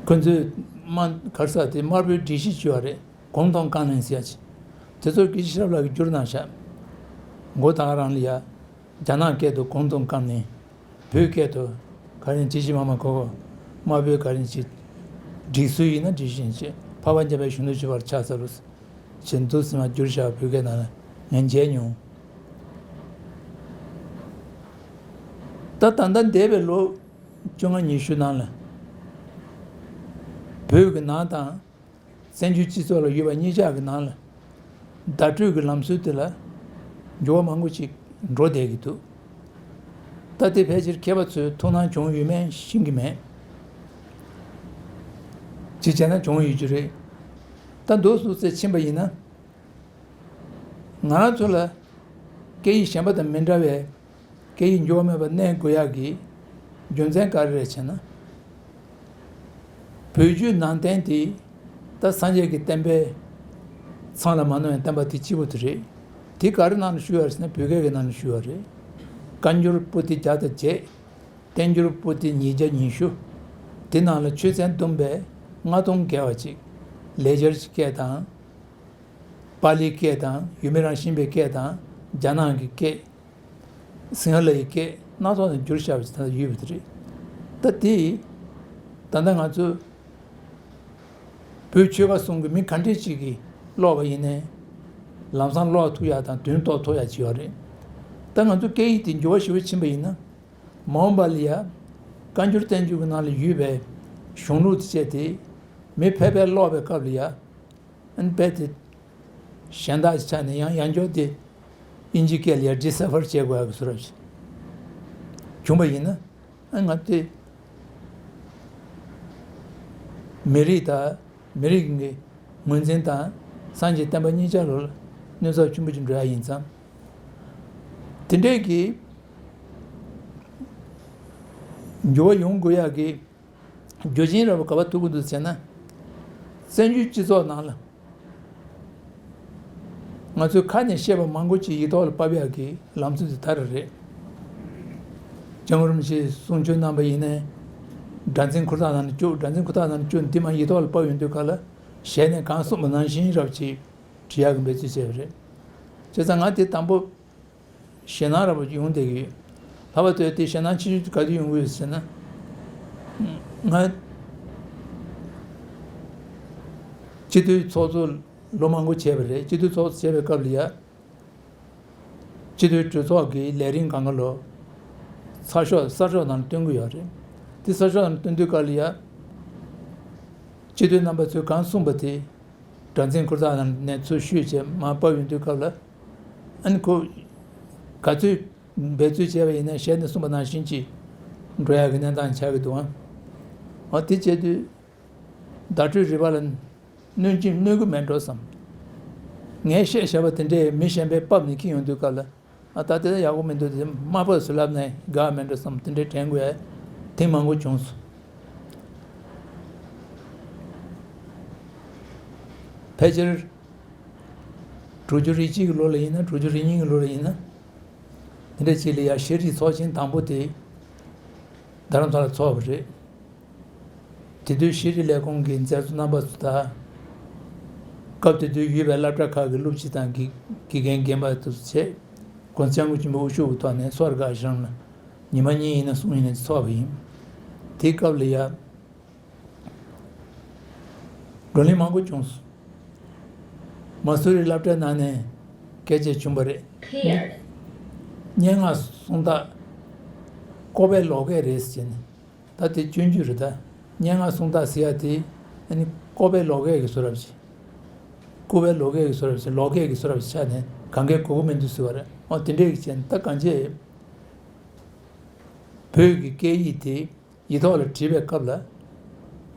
ཁོ་ཚོས་དམར་ག་རེ་ཟེར་དེ་དམར་པོའི་སྒྲིག་གཞི་བྱས་པ་རེད། 广东纲领 ཟེར་ཡ་ཅིག་དེ་ཚོ་སྐད་ཆ་ཤེས་རབ་ལགས་ཀྱིས་བསྒྱུར་གནང་ཤག་མགོ་ད་ག་རང་ལ་ཡ། རྒྱ་ནག་སྐད་དུ་广东纲领། བོད་སྐད་དུ་ག་རེ་ཅི་ཞིག་མ་མ་གོ་གོ། དམར་པོའི་ག་རེ་ཅི། སྒྲིག་སྲོལ་ཡིན་ན་སྒྲིག་གཞི་ཡིན་ཅེས་འཕགས་པ་མཉམ་པའི་གཞོན་ནུ་བཅུ་པར་ཕྱག་འཚལ་ལོ། ཞེས་འདུག་ཟེར་མ་བསྒྱུར་བཞག་བོད་སྐད་ནང་ལ་ངས་མཇལ་མྱོང་། ད་ད་ལྟ་འདས་པའི་ལོ་བཅོ་ལྔ་ཉི་ཤུ་ནང་ལ། བོད་ཀྱི་ནང་དང་། བཙན་བྱོལ་སྤྱི་ཚོགས་ལ་ཡོད་པ་གཉིས་ཆ་གི་ནང་ལ། བརྡ་སྤྲོད་ཀྱི་ལམ་སྲོལ་དེ་ལ་འགྱུར་བ་མང་པོ་ཅིག་འགྲོ་བསྡད་ཀྱི་འདུག་ད་དེ་ཕལ་ཆེར་མཁས་པ་ཚོས་ཐུགས་སྣང་བྱུང་ཡོད་མེད་ཤེས་ཀྱི་མེད། ཅིག་བྱས་ན་བྱུང་ཡོད་རྒྱུ་རེད། ད་མདོ་སུ་ཚེ་ཕྱིན་པ་ཡིན་ན། ང་རང་ཚོ་ལ་སྐད་ཡིག་གཞན་པ་དང་མི་འདྲ་བའི་སྐད་ཡིག་འགྱུར་བ་མེད་པར་གནས་དགོས་ཡག་གི་རྒྱུ་མཚན་ག་རེ་རེད་ཅེ་ན། བོད་བརྒྱུད་ནང་བསྟན་དེ་ད་སངས་རྒྱས་ཀྱི་བསྟན་པའི་ཚང་ལ་མ་ནོར་བའི་བསྟན་པ་དེ་གཅིག་པུ་དེ་རེད། དེ་ག་རེ་ནང་ལ་བཤུས་ཡོད་རེད་ཟེར་ན་བོད་སྐད་ཀྱི་ནང་ལ་བཤུས་ཡོད་རེད། བཀའ་འགྱུར་པོ་ཏི་བརྒྱ་དང་བརྒྱད། བསྟན་འགྱུར་པོ་ཏི་ཉིས་བརྒྱ་ཉི་ཤུ། དེ་ནང་ལ་ཆོས་ཚན་བསྡོམས་པས་ལྔ་སྟོང་བརྒལ་བ་ཅིག་ལེགས་སྦྱར་གྱི་སྐད་དང་། པཱ་ལིའི་སྐད་དང་ཡུལ་མི་རང་བཞིན་པའི་སྐད་དང་རྒྱ་ནག་གི་སྐད། སིང་ཧ་ལའི་སྐད་སྣ་ཚོགས་ནས་བསྒྱུར་བཞག་པ་ཞིག་ད་ལྟ་ཡོད་པ་དེ་རེད། ད་དེ་ད་ལྟ་ང་ཚོ་བོད་ཆོལ་ཁ་གསུམ་གྱི་མི་ག་འདྲས་ཅིག་གིས་ཀློག་པ་ཡིན་ནའི་ལམ་སང་ཀློག་ཐུབ་ཡག་དང་དོན་རྟོགས་ཐུབ་ཡག་ཅིག་ཡོད་རེད། ད་ང་ཚོ་སྐད་ཡིག་དེ་འགྱུར་བ་ཞེ་པོ་ཕྱིན་པ་ཡིན་ན། མ་འོངས་པ་ལ་ཡ། བཀའ་འགྱུར་བསྟན་འགྱུར་གྱི་ནང་ལ་ཡོད་པའི་གཞུང་ལུགས་དེ་བྱས་ཏེ། མི་ཕལ་པས་ཀློག་པའི་སྐབས་ལ་ཡ། ཨན་དཔེ་དེ། གཞན་དག་ཅིག་ཆགས་ནས་ཡང་ཡང་བསྐྱར་དེ། དབྱིན་ཇིའི་སྐད་ལ་ཡ་ཌི་སི་ཕར་བྱེད་དགོས་ཡག་གི་བཟོ་འདྲ་ཞིག་བྱུང་པ་ཡིན་ན། ཨ་ང་དེ། མི་རིགས་དང་མི་རིགས་ཀྱི་ངོས་འཛིན་དང་སངས་རྒྱས་བསྟན་པ་གཉིས་ཆ་ལ་གནོད་འཚེ་ཆེན་པོ་ཅིག་འགྲོ་ཡག་ཡིན་ཙང་། དེ་འདྲས་ཀྱི་འགྱུར་བ་ཡོང་དགོས་ཡག་གི་རྒྱུ་རྐྱེན་ར་བ་ག་པར་ཐུག་གི་འདུག་ཟེར་ན། བཙན་བྱོལ་སྤྱི་ཚོགས་ནང་ལ། ང་ཚོས་ཁ་ནས་བཤད་པ་མང་པོ་ཅིག་ཡིག་ཐོག་ལ་ཕབ་ཡག་གི་ལམ་སྲོལ་དེ་དར་རེད། སྐྱབས་མགོན་རིན་པོ་ཆེས་གསུང་ཆོས་གནང་པ་ཡིན་ནའི། སྒྲ་འཛིན་ཁུར་ཐག་ནང་ནས་བཅུག་སྒྲ་འཛིན་ཁུར་ཐག་ནང་ནས་བཅུག་འདི་མ་ཡིག་ཐོག་ལ་ཕབ་ཡོང་དུས་ག་ལ་ཞལ་ནས་གང་གསུངས་པ་ནང་བཞིན་རབ་ཅིག་བྲིས་ཡག་གི་འབད་བརྩོན་བྱས་པ་རེད། བྱས་ཙང་ང་དེ་དང་པོ་ཞེད་སྣང་ར་བ་ཡོང་བསྡད་ཀྱི་ཡོད། ལྷག་པར་དུ་དེ་ཞེད་སྣང་ཆེ་ཤོས་དེ་ག་དུས་ཡོང་གི་ཡོད་ཟེར་ན། ང་སྤྱི་འཐུས་ཚོགས་གཙོ་ལོ་མང་པོ་བྱས་པ་རེད། སྤྱི་འཐུས་ཚོགས་གཙོ་བྱས་པའི་སྐབས་ལ་ཡ། སྤྱི་འཐུས་གྲོས་ཚོགས་ཀྱི་ལས་རིམ་སྒང་ག་ལོ། ཚགས་ཤོག་གསར་ཤོག་ནང་ལ་སྟོན་གྱི་ཡོད་རེད། དེ་གསར་ཤོག་ནང་སྟོན་དུས་སྐབས་ལ་ཡ། སྤྱི་འཐུས་རྣམ་པ་ཚོས་གང་གསུངས་པ་དེ། སྒྲ་འཛིན་ཁུར་ཐག་ནང་ནས་ཚུར་བཤུས་བྱས་མར་ཕབ་ཡོང་དུས་སྐབས་ལ། ཨ་ནི་ཁོ། ག་ཚོད་འབད་རྩོལ་བྱས་པ་ཡིན་ན་ཞལ་ནས་གསུངས་པ་ནང་བཞིན་གྱི་འགྲོ་ཡག་གི་གནས་སྟངས་ཆགས་ཀྱི་འདུག་ཨང་། འོ་དེ་བྱས་དུས། བརྡ་སྤྲོད་རིག་པ་ལ་གནོད་ཀྱི་གནོད་ཀྱི་མེད་འགྲོ་བསམ། ངས་བཤད་བཞག་པ་དེ་འདྲས་མི་གཞན་པས་ཕབ་ནས་འཁྱེར་ཡོང་དུས་སྐབས་ལ། ཨ་ད་དེ་ཡག་པོ་མི་འདུག་དེ་མ་ཕབ་ཟེར་ལབ་ནས་དགའ་མེད་འགྲོ་བསམ་དེ་འདྲའི་དྲན་དགོས་ཡ་དེ་མང་པོ་བྱུང་སོང་། ཕལ་ཆེར་དྲུག་ཅུ་རེ་གཅིག་གི་ལོ་ལ་ཡིན་ན་དྲུག་ཅུ་རེ་གཉིས་ཀྱི་ལོ་ལ་ཡིན་ན། དེ་འདྲ་ཅིག་ལ་ཡ་ཤེས་རིག་ཚོགས་ཆེན་དང་པོ་དེ་རྡ་རམ་ས་ལ་ཚོགས་པ་རེད། དེ་དུས་ཤེས་རིག་ལས་ཁུངས་ཀྱི་མཛད་གཙོ་རྣམ་པ་ཚོ་དང་། སྐབས་དེ་དུས་ཡོད་པའི་སློབ་གྲྭ་ཁག་གི་སློབ་སྤྱི་དང་དགེ་དགེ་རྒན་རྒན་པ་དུ་བྱས། ༸གོང་ས་༸སྐྱབས་མགོན་ཆེན་པོ་དབུ་བཞུགས་ཀྱི་ཐོག་ནས་སོ་ཐར་ག་ཨ་ཤི་རམ་ལ་ཉི་མ་གཉིས་ཡིན་ན་གསུམ་ཡིན་ན་ཚོགས་པ་ཡིན། དེའི་སྐབས་ལ་ཡ། བགྲོ་གླེང་མང་པོ་བྱུང་སོང་། མ་སུ་རི་སློབ་གྲྭའི་ནང་ནས་སྐད་ཆ་བྱུང་བ་རེད། སྙན་ངག་གསུང་སྟངས་ཀོ་པའི་ལོག་སྐད་རེད་ཟེར་ནས། ད་དེ་སྐྱོན་བརྗོད་རེད་ད། སྙན་ངག་གསུང་སྟངས་ཟེར་ཡ་དེ་ཨ་ནི་ཀོ་པའི་ལོག་སྐད་ཀྱི་བཟོ་འདྲ་ཅིག་ཀོ་པའི་ལོག་སྐད་ཀྱི་བཟོ་འདྲ་ཅིག་ལོག་སྐད་ཀྱི་བཟོ་འདྲ་ཅིག་ཆགས་ནས་གང་གའི་གོ་གི་མི་འདུག་ཟེར་བ་རེད། འོ་དེ་འདྲས་ཀྱི་བྱས་ནས་ད་གང་བྱས། བོད་ཀྱི་སྐད་ཡིག་དེ། ཡིག་ཐོག་ལ་བྲིས་པའི་སྐབས་ལ།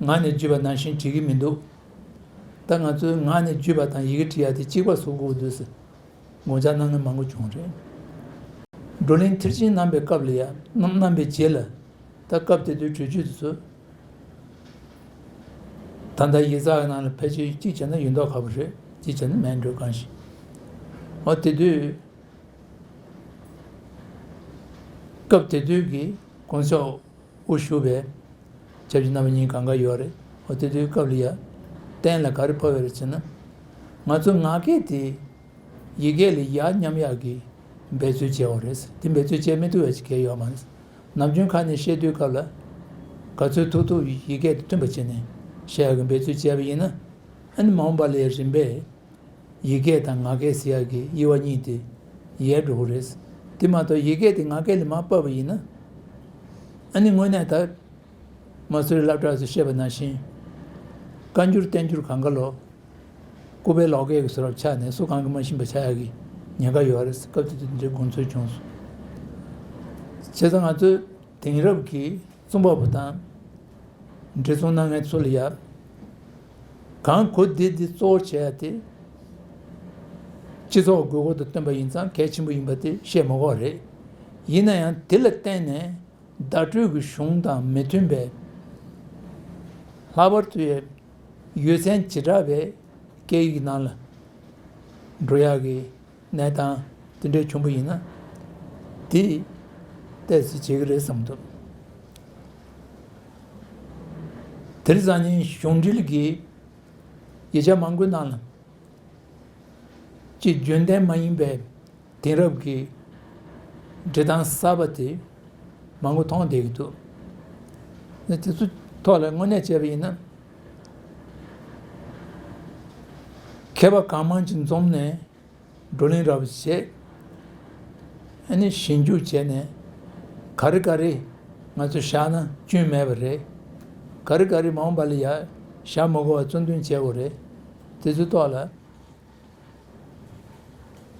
ངག་ནས་བརྗོད་པ་ནང་བཞིན་བྲིས་ཀྱི་མི་འདུག་ད་ང་ཚོས་ངག་ནས་བརྗོད་པ་དང་ཡི་གེ་བྲིས་ཡ་དེ་གཅིག་པ་བཟོ་དགོས་འདུག་ཟེར་དགོངས་འཆར་གནང་མཁན་མང་པོ་བྱུང་རེད། བགྲོ་གླེང་མཐིལ་ཕྱིན་གནང་པའི་སྐབས་ལ་ཡ། གནང་གནང་པའི་རྗེས་ལ། ད་སྐབས་དེ་དུས་གྲོས་ཆོད་དེ་ཚོ། ད་ལྟ་ཡིག་ཚགས་ནང་ལ་ཕལ་ཆེར་གཅིག་བྱས་ན་ཡོད་མདོག་ཁ་པོ་རེད། གཅིག་བྱས་ན་མེད་འགྲོ་གང་ཞིག་འོ་དེ་དུས། སྐབས་དེ་དུས་ཀྱི་༸གོང་ས་མཆོག་དབུ་བཞུགས་པའི་སྐྱབས་རྗེ་རྣམ་པ་གཉིས་གང་ག་ཡོད་རེད། འོ་དེ་དུས་སྐབས་ལ་ཡ། གཏན་ལ་ག་རེ་ཕབ་ཡོད་རེད་ཟེར་ན། ང་ཚོ་ངག་སྐད་དེ་ཡིག་སྐད་ལ་ཡར་མཉམ་ཡག་གི་འབད་རྩོལ་བྱས་པ་རེད། དེ་འབད་རྩོལ་བྱས་མི་ཐུབ་པ་ཞིག་གང་ཡོད་མ་རེད། ནམ་རྒྱུན་ཁ་ནས་བཤད་དུས་སྐབས་ལ། ག་ཚོད་ཐུབ་ཐུབ་ཡིག་སྐད་དང་མཐུན་པ་བྱས་ནས་བཤད་ཡག་གི་འབད་རྩོལ་བྱས་པ་ཡིན་ན། ཨ་ནི་མ་འོངས་པ་ལ་ཡ་རིམ་པས། ཡིག་སྐད་དང་ངག་སྐད་ཟེར་ཡག་གི་དབྱེ་བ་གཉིས་དེ་ཡལ་འགྲོ་གི་རེད། དེ་མ་གཏོགས་ཡིག་སྐད་དེ་ངག་སྐད་ལ་མར་ཕབ་པ་ཡིན་ན། ཨ་ནི་དངོས་གནས་ད་མ་སུ་རི་སློབ་གྲྭ་ཚོས་བཤད་པ་ནང་བཞིན། བཀའ་འགྱུར་བསྟན་འགྱུར་གང་ག་ལོ། ལྐུགས་པའི་ལོག་སྐད་ཀྱི་བཟོ་འདྲ་ཆགས་ནས་སུ་གང་གིས་མ་ཤེས་པ་ཆགས་ཡག་གི་ཉེན་ཁ་ཡོད་རེད། སྐབས་དེ་དུས་དེ་འདྲའི་དགོངས་ཚུལ་བྱུང་སོང་། བྱས་ཙང་ང་ཚོས་དེང་རབས་ཀྱི་རྩོམ་པ་པོ་དང་འབྲི་རྩོམ་གནང་མཁན་ཚོ་ལ་ཡ། གང་གོ་བདེ་བདེ་གཙོ་བོ་བྱས་ཏེ། སྤྱི་ཚོགས་དགོས་མཁོ་དང་བསྟུན་པ་ཡིན་ཙང་གལ་ཆེན་པོ་ཡིན་པ་དེ་བཤད་མི་དགོས་རེད། ཡིན་ན་ཡང་དེ་ལ་བརྟེན་ནས་བརྡ་སྤྲོད་ཀྱི་གཞུང་དང་མི་མཐུན་པའི། ལྷག་པར་དུ་ཡོད་ཚན་བྱེ་བྲག་པའི་སྐད་ཡིག་ནང་ལ་འགྲོ་ཡག་གི་གནས་སྟངས་དེ་འདྲའི་བྱུང་པ་ཡིན་ན། དེ་ཏོག་ཙམ་བྱེད་ཀྱི་རེད་བསམ་འདུག་དེར་སང་ཉིན་གཞུང་འབྲེལ་གྱི་ཡིག་ཆ་མང་པོའི་ནང་ལ་ཅིག་རྒྱུན་ལྡན་མ་ཡིན་པའི་དེང་རབས་ཀྱི་འབྲི་སྟངས་གསར་པ་དེ་མང་པོ་མཐོང་བསྡད་ཀྱི་འདུག་དེ་ཚོ་ཐོག་ལ་དངོས་གནས་བྱས་པ་ཡིན་ན། མཁས་པ་གང་མང་ཅིག་འཛོམས་ནས་བགྲོ་གླེང་ར་བ་བྱས། ཨ་ནི་ཞིབ་འཇུག་བྱས་ནས། ག་རེ་ག་རེ་ང་ཚོ་བཞག་ན་སྐྱོན་མེད་པ་རེད། ག་རེ་ག་རེ་མ་འོངས་པ་ལ་ཡ་བཞག་མ་དགོས་པ་གཙོ་འདོན་བྱས་དགོས་རེད། དེ་ཚོའི་ཐོག་ལ།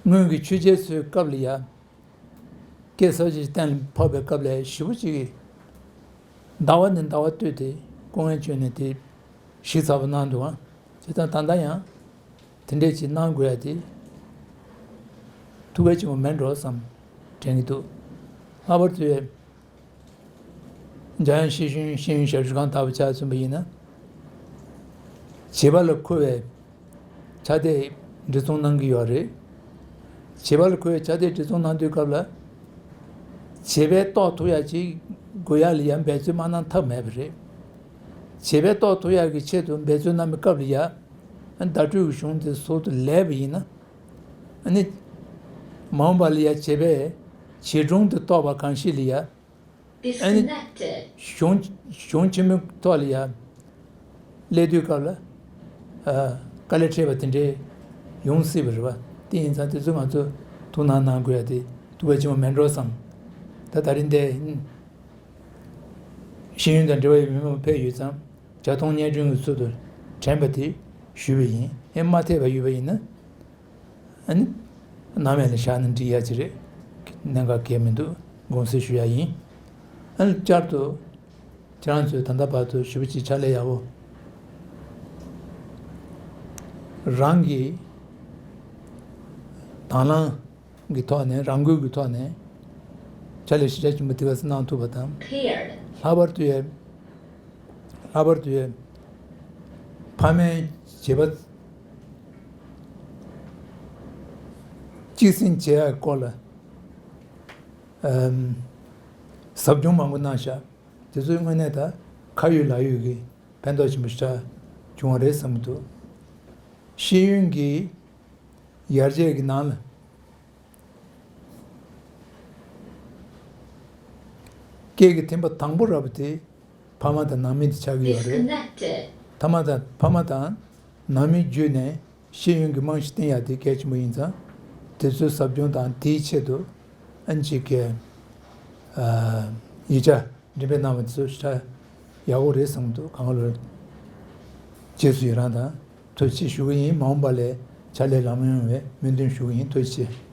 སྔོན་གྱི་ཆོས་རྒྱལ་ཚོའི་སྐབས་ལ་ཡ། སྐད་གསར་བརྗེ་གཏན་ལ་ཕབ་པའི་སྐབས་ལ་ཞེ་པོ་ཅིག་གིས་ཟླ་བ་ནས་ཟླ་བ་བསྟུད་དེ་སྐུ་ངལ་བསྐྱོན་ནས་དེ་ཞིབ་ཚགས་པོ་གནང་འདུག་ཨང་། བྱས་ཙང་ད་ལྟ་ཡང་དེ་འདྲས་ཅིག་གནང་དགོས་ཡ་དེ་ཐུགས་གལ་ཆེན་པོ་མེད་འགྲོ་བསམ་དྲན་གྱི་འདུག་ལྷག་པར་དུ། འཇམ་དབྱངས་ཤེས་ཡོན་ཤེས་ཡོན་ཞབས་ཞུ་ཁང་ལྟ་བུ་ཆ་མཚོན་པ་ཡིན་ན། བྱིས་པ་ལ་མཁོ་བའི་ཕྱག་དེབ་འབྲི་ཚོང་གནང་གི་ཡོད་རེད། བྱིས་པ་ལ་མཁོ་བའི་ཕྱག་དེབ་འབྲི་ཚོང་གནང་དུས་སྐབས་ལ། བྱིས་པས་རྟོགས་ཐུབ་ཡ་ཅིག་དགོས་ཡ་ལ་ཡང་འབད་རྩོལ་མ་གནང་ཐབས་མེད་པ་རེད། བྱིས་པས་རྟོགས་ཐུབ་ཡ་གི་ཆེད་དུ་འབད་རྩོལ་གནང་བའི་སྐབས་ལ་ཡ། བརྡ་སྤྲོད་ཀྱི་གཞུང་དེ་ཟུར་དུ་ལས་པ་ཡིན་ན། ཨ་ནི། མ་འོངས་པ་ལ་ཡ་བྱིས་པས་བྱིས་སྒྲུང་དེ་རྟོགས་པ་གང་ཞིག་ལ་ཡ། ཨ་ནི། གཞུང་གཞུང་ཆེན་མོའི་ཐོག་ལ་ཡ། སླེབས་དུས་སྐབས་ལ། ཨ། དཀའ་ལས་འཕྲད་པ་དེ་འདྲའི་ཡོང་སྲིད་པ་རེད་བ། དེ་ཡིན་ཙང་དེ་ཚོ་ང་ཚོ་ཐུགས་སྣང་གནང་དགོས་ཡ་དེ་ཐུགས་གལ་ཆེན་པོ་མེད་འགྲོ་བསམ། ད་ད་རིང་འདི། ཤེས་ཡོན་དང་འབྲེལ་བ་ཡོད་མི་མང་པོ་ཕེབས་ཡོད་ཙང་བྱ་བཏང་སྙན་སྒྲོན་གྱི་ཚུལ་དུ་དྲན་པ་དེ་ཞུས་པ་ཡིན། ཨེ་མ་ཐེབས་པ་ཡོད་པ་ཡིན་ན། ཨ་ནི། ནམ་ཡང་ལ་བཞག་ན་འགྲིག་ཡ་ཅིག་རེད། གནད་འགག་གལ་མི་འདུག་དགོངས་སེལ་ཞུ་ཡ་ཡིན། ཨ་ནི་བསྐྱར་དུ། ཁྱེད་རང་ཚོས་ད་ལྟ་བར་དུ་ཞེ་པོ་ཅིག་ཕྱག་ལས་ཡག་པོ། རང་གི་དང་བླངས་ཀྱི་ཐོག་ནས་རང་འགུལ་གྱི་ཐོག་ནས་ཕྱག་ལས་ཤུགས་ཆེན་པོ་དེ་ག་ཚོད་གནང་ཐུབ་པ་དང་། ལྷག་པར་དུ་ཡ། ལྷག་པར་དུ་ཡ། ཕ་མའི་བྱེད་པ་གཅིག་སེམས་བྱེད་ཡག་སྐོར་ལ། ཨམ། ཟབ་སྦྱོང་མང་པོ་གནང་ཤག་དེ་ཚོའི་དངོས་གནས་ད་ཁ་ཡོད་ལག་ཡོད་ཀྱི་ཕན་ཐོགས་ཆེན་པོ་ཞེ་དྲག་བྱུང་བ་རེད་བསམ་གྱི་འདུག་ཤེས་ཡོན་གྱི་ཡར་རྒྱས་ཀྱི་ནང་ལ། སྐད་ཀྱི་ཐེམ་པ་དང་པོ་རག་པ་དེ་ཕ་མ་དང་ནང་མི་དེ་ཆགས་ཀྱི་ཡོད་རེད། Disconnected. ཕ་མ་དང་ཕ་མ་དང་ནང་མི་བརྒྱུད་ནས་ཤེས་ཡོན་གྱི་རྨང་གཞི་བཏིང་ཡག་དེ་གལ་ཆེན་པོ་ཡིན་ཙང་། དེ་ཚོའི་ཟབ་སྦྱོང་དང་དེའི་ཆེད་དུ་ཨ་ནི་ཅིག་གི་ཨ་ཡིག་ཆ་འགྲེམས་སྤེལ་གནང་བ་དེ་ཚོ་ཞེ་དྲག་ཡག་པོ་རེད་བསམ་འདུག་གང་ག་ལོར་རྗེས་སུ་ཡི་རང་དང་ཐུགས་རྗེ་ཆེ་ཞུ་གི་ཡིན། མ་འོངས་པ་ལ་ཕྱག་ལས་ལམ་ཡོང་བའི་སྨོན་འདུན་ཞུ་གི་ཡིན། ཐུགས་རྗེ་ཆེ།